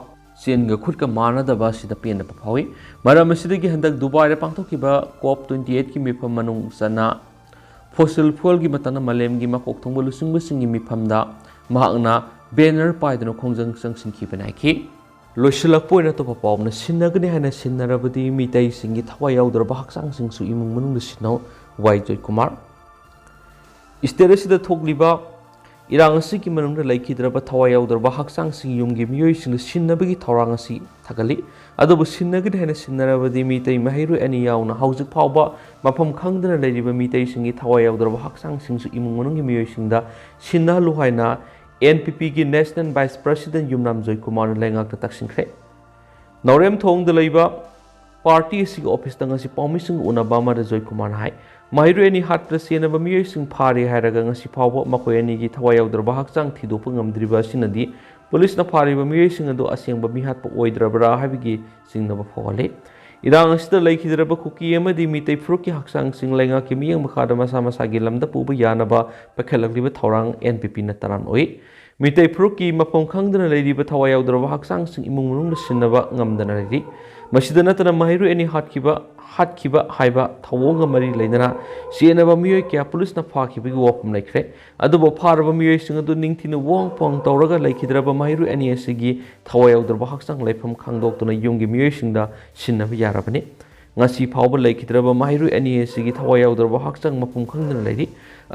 ꯆꯦꯟꯒ ꯈꯨꯠꯀ ꯃꯥꯟꯅꯗꯕ ꯑꯁꯤꯗ ꯄꯦꯟꯗꯕ ꯐꯥꯎꯏ꯫ ꯃꯔꯝ ꯑꯁꯤꯗꯒꯤ ꯍꯟꯗꯛ ꯗꯨꯕꯥꯏꯗ ꯄꯥꯡꯊꯣꯛꯈꯤꯕ COP twenty eightꯀꯤ ꯃꯤꯐꯝ ꯃꯅꯨꯡ ꯆꯟꯅ fossil fuelꯒꯤ ꯃꯇꯥꯡꯗ ꯃꯥꯂꯦꯝꯒꯤ ꯃꯀꯣꯛ ꯊꯣꯡꯕ ꯂꯨꯆꯤꯡꯕꯁꯤꯡꯒꯤ ꯃꯤꯐꯝꯗ ꯃꯍꯥꯛꯅ banner ꯄꯥꯏꯗꯨꯅ ꯈꯣꯡꯖꯪ ꯆꯪꯁꯤꯟꯈꯤꯕ ꯅꯥꯏꯈꯤ꯫ ꯂꯣꯏꯁꯤꯜꯂꯛꯄ ꯑꯣꯏꯅ ꯑꯇꯣꯞꯄ ꯄꯥꯎ ꯑꯃꯅ, ꯁꯤꯟꯅꯒꯅꯤ ꯍꯥꯏꯅ ꯁꯤꯟꯅꯔꯕꯗꯤ ꯃꯤꯇꯩꯁꯤꯡꯒꯤ ꯊꯋꯥꯏ ꯌꯥꯎꯗ꯭ꯔꯕ ꯍꯛꯆꯥꯡꯁꯤꯡꯁꯨ ꯏꯃꯨꯡ ꯃꯅꯨꯡꯗ ꯁꯤꯟꯅꯧ, ꯋꯥꯏ ꯖꯣꯏꯀꯨꯃꯥꯔ꯫ State ꯑꯁꯤꯗ ꯊꯣꯛꯂꯤꯕ ꯏꯔꯥꯡ ꯑꯁꯤꯒꯤ ꯃꯅꯨꯡꯗ ꯂꯩꯈꯤꯗ꯭ꯔꯕ ꯊꯋꯥꯏ ꯌꯥꯎꯗ꯭ꯔꯕ ꯍꯛꯆꯥꯡꯁꯤꯡ ꯌꯨꯝꯒꯤ ꯃꯤꯑꯣꯏꯁꯤꯡꯗ ꯁꯤꯟꯅꯕꯒꯤ ꯊꯧꯔꯥꯡ ꯑꯁꯤ ꯊꯥꯒꯠꯂꯤ꯫ ꯑꯗꯨꯕꯨ ꯁꯤꯟꯅꯒꯅꯤ ꯍꯥꯏꯅ ꯁꯤꯟꯅꯔꯕꯗꯤ ꯃꯤꯇꯩ ꯃꯍꯩꯔꯣꯏ ꯑꯅꯤ ꯌꯥꯎꯅ ꯍꯧꯖꯤꯛ ꯐꯥꯎꯕ ꯃꯐꯝ ꯈꯪꯗꯅ ꯂꯩꯔꯤꯕ ꯃꯤꯇꯩꯁꯤꯡꯒꯤ ꯊꯋꯥꯏ ꯌꯥꯎꯗ꯭ꯔꯕ ꯍꯛꯆꯥꯡꯁꯤꯡꯁꯨ ꯏꯃꯨꯡ ꯃꯅꯨꯡꯒꯤ ꯃꯤꯑꯣꯏꯁꯤꯡꯗ ꯁꯤꯟꯅꯍꯜꯂꯨ ꯍꯥꯏꯅ NPPꯒꯤ National Vice President ꯌꯨꯝꯅꯥꯝ ꯖꯣꯏꯀꯨꯃꯥꯔꯅ ꯂꯩꯉꯥꯛꯇ ꯇꯛꯁꯤꯟꯈ꯭ꯔꯦ꯫ ꯅꯥꯎꯔꯦꯝꯊꯣꯡꯗ ꯂꯩꯕ party ꯑꯁꯤꯒꯤ officeꯇ ꯉꯁꯤ ꯄꯥꯎꯃꯤꯁꯤꯡꯒ ꯎꯅꯕ ꯑꯃꯗ ꯖꯣꯏꯀꯨꯃꯥꯔꯅ ꯍꯥꯏ, ꯃꯍꯩꯔꯣꯏ ꯑꯅꯤ ꯍꯥꯠꯄꯗ ꯆꯦꯟꯅꯕ ꯃꯤꯑꯣꯏꯁꯤꯡ ꯐꯥꯔꯦ ꯍꯥꯏꯔꯒ ꯉꯁꯤ ꯐꯥꯎꯕ ꯃꯈꯣꯏ ꯑꯅꯤꯒꯤ ꯊꯋꯥꯏ ꯌꯥꯎꯗ꯭ꯔꯕ ꯍꯛꯆꯥꯡ ꯊꯤꯗꯣꯛꯄ ꯉꯝꯗ꯭ꯔꯤꯕ ꯑꯁꯤꯅꯗꯤ ꯄꯨꯂꯤꯁꯅ ꯐꯥꯔꯤꯕ ꯃꯤꯑꯣꯏꯁꯤꯡ ꯑꯗꯨ ꯑꯁꯦꯡꯕ ꯃꯤꯍꯥꯠꯄ ꯑꯣꯏꯗ꯭ꯔꯕ꯭ꯔꯥ ꯍꯥꯏꯕꯒꯤ ꯆꯤꯡꯅꯕ ꯐꯥꯎꯍꯜꯂꯤ꯫ ꯏꯔꯥꯡ ꯑꯁꯤꯗ ꯂꯩꯈꯤꯗ꯭ꯔꯕ ꯀꯨꯀꯤ ꯑꯃꯗꯤ ꯃꯤꯇꯩ ꯐꯨꯔꯨꯞꯀꯤ ꯍꯛꯆꯥꯡꯁꯤꯡ ꯂꯩꯉꯥꯛꯀꯤ ꯃꯤꯠꯌꯦꯡ ꯃꯈꯥꯗ ꯃꯁꯥ ꯃꯁꯥꯒꯤ ꯂꯝꯗ ꯄꯨꯕ ꯌꯥꯅꯕ ꯄꯥꯏꯈꯠꯂꯛꯂꯤꯕ ꯊꯧꯔꯥꯡ NPPꯅ ꯇꯔꯥꯝꯅ ꯑꯣꯛꯏ꯫ ꯃꯤꯇꯩ ꯐꯨꯔꯨꯞꯀꯤ ꯃꯐꯝ ꯈꯪꯗꯅ ꯂꯩꯔꯤꯕ ꯊꯋꯥꯏ ꯌꯥꯎꯗ꯭ꯔꯕ ꯍꯛꯆꯥꯡꯁꯤꯡ ꯏꯃꯨꯡ ꯃꯅꯨꯡꯗ ꯁꯤꯟꯅꯕ ꯉꯝꯗꯅ ꯂꯩꯔꯤ꯫ ꯃꯁꯤꯗ ꯅꯠꯇꯅ ꯃꯍꯩꯔꯣꯏ ꯑꯅꯤ ꯍꯥꯠꯈꯤꯕ, ꯍꯥꯠꯈꯤꯕ ꯍꯥꯏꯕ ꯊꯧꯑꯣꯡꯒ ꯃꯔꯤ ꯂꯩꯅꯅ ꯆꯦꯟꯅꯕ ꯃꯤꯑꯣꯏ ꯀꯌꯥ ꯄꯨꯂꯤꯁꯅ ꯐꯥꯈꯤꯕꯒꯤ ꯋꯥꯐꯝ ꯂꯩꯈ꯭ꯔꯦ꯫ ꯑꯗꯨꯕꯨ ꯐꯥꯔꯕ ꯃꯤꯑꯣꯏꯁꯤꯡ ꯑꯗꯨ ꯅꯤꯡꯊꯤꯅ ꯋꯥꯍꯪ ꯄꯥꯎꯍꯪ ꯇꯧꯔꯒ ꯂꯩꯈꯤꯗ꯭ꯔꯕ ꯃꯍꯩꯔꯣꯏ ꯑꯅꯤ ꯑꯁꯤꯒꯤ ꯊꯋꯥꯏ ꯌꯥꯎꯗ꯭ꯔꯕ ꯍꯛꯆꯥꯡ ꯂꯩꯐꯝ ꯈꯪꯗꯣꯛꯇꯨꯅ ꯌꯨꯝꯒꯤ ꯃꯤꯑꯣꯏꯁꯤꯡꯗ ꯁꯤꯟꯅꯕ ꯌꯥꯔꯕꯅꯤ꯫ ꯉꯁꯤ ꯐꯥꯎꯕ ꯂꯩꯈꯤꯗ꯭ꯔꯕ ꯃꯍꯩꯔꯣꯏ ꯑꯅꯤ ꯑꯁꯤꯒꯤ ꯊꯋꯥꯏ ꯌꯥꯎꯗ꯭ꯔꯕ ꯍꯛꯆꯥꯡ ꯃꯐꯝ ꯈꯪꯗꯅ ꯂꯩꯔꯤ꯫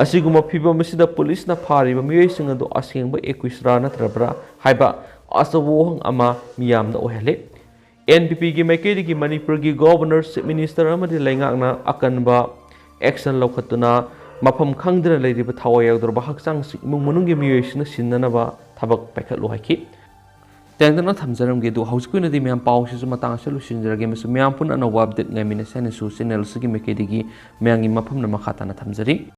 ꯑꯁꯤꯒꯨꯝꯕ ꯐꯤꯚꯝ ꯑꯁꯤꯗ ꯄꯨꯂꯤꯁꯅ ꯐꯥꯔꯤꯕ ꯃꯤꯑꯣꯏꯁꯤꯡ ꯑꯗꯨ ꯑꯁꯦꯡꯕ accused ꯔꯥ ꯅꯠꯇ꯭ꯔꯕ꯭ꯔꯥ ꯍꯥꯏꯕ ꯑꯆꯧꯕ ꯋꯥꯍꯪ ꯑꯃ ꯃꯤꯌꯥꯝꯗ ꯑꯣꯏꯍꯜꯂꯤ꯫ ꯑꯦꯟ ꯄꯤ ꯄꯤꯒꯤ ꯃꯥꯏꯀꯩꯗꯒꯤ ꯃꯅꯤꯄꯨꯔꯒꯤ ꯒꯣꯚꯔꯅꯔ, ꯆꯤꯐ ꯃꯤꯅꯤꯁꯇꯔ ꯑꯃꯗꯤ ꯂꯩꯉꯥꯛꯅ ꯑꯀꯟꯕ ꯑꯦꯛꯁꯟ ꯂꯧꯈꯠꯇꯨꯅ ꯃꯐꯝ ꯈꯪꯗꯅ ꯂꯩꯔꯤꯕ ꯊꯋꯥꯏ ꯌꯥꯎꯗ꯭ꯔꯕ ꯍꯛꯆꯥꯡꯁꯤꯡ ꯏꯃꯨꯡ ꯃꯅꯨꯡꯒꯤ ꯃꯤꯑꯣꯏꯁꯤꯡꯅ ꯁꯤꯟꯅꯅꯕ ꯊꯕꯛ ꯄꯥꯏꯈꯠꯂꯨ ꯍꯥꯏꯈꯤ꯫ ꯇꯦꯟꯇꯛꯅ ꯊꯝꯖꯔꯝꯒꯦ꯫ ꯑꯗꯨ ꯍꯧꯖꯤꯛꯀꯤ ꯑꯣꯏꯅꯗꯤ ꯃꯌꯥꯝ ꯄꯥꯎꯁꯤꯁꯨ ꯃꯇꯥꯡ ꯑꯁꯤꯗ ꯂꯣꯏꯁꯤꯟꯖꯔꯒꯦ꯫ ꯑꯃꯁꯨꯡ ꯃꯌꯥꯝ ꯄꯨꯟꯅ ꯑꯅꯧꯕ ꯑꯞꯗꯦꯠ ꯉꯥꯏꯃꯤꯟꯅꯁꯦ ꯍꯥꯏꯅꯁꯨ ꯆꯦꯅꯦꯜ ꯑꯁꯤꯒꯤ ꯃꯥꯏꯀꯩꯗꯒꯤ ꯃꯌꯥꯝꯒꯤ ꯃꯐꯝꯗ ꯃꯈꯥ ꯇꯥꯅ ꯊꯝꯖꯔꯤ꯫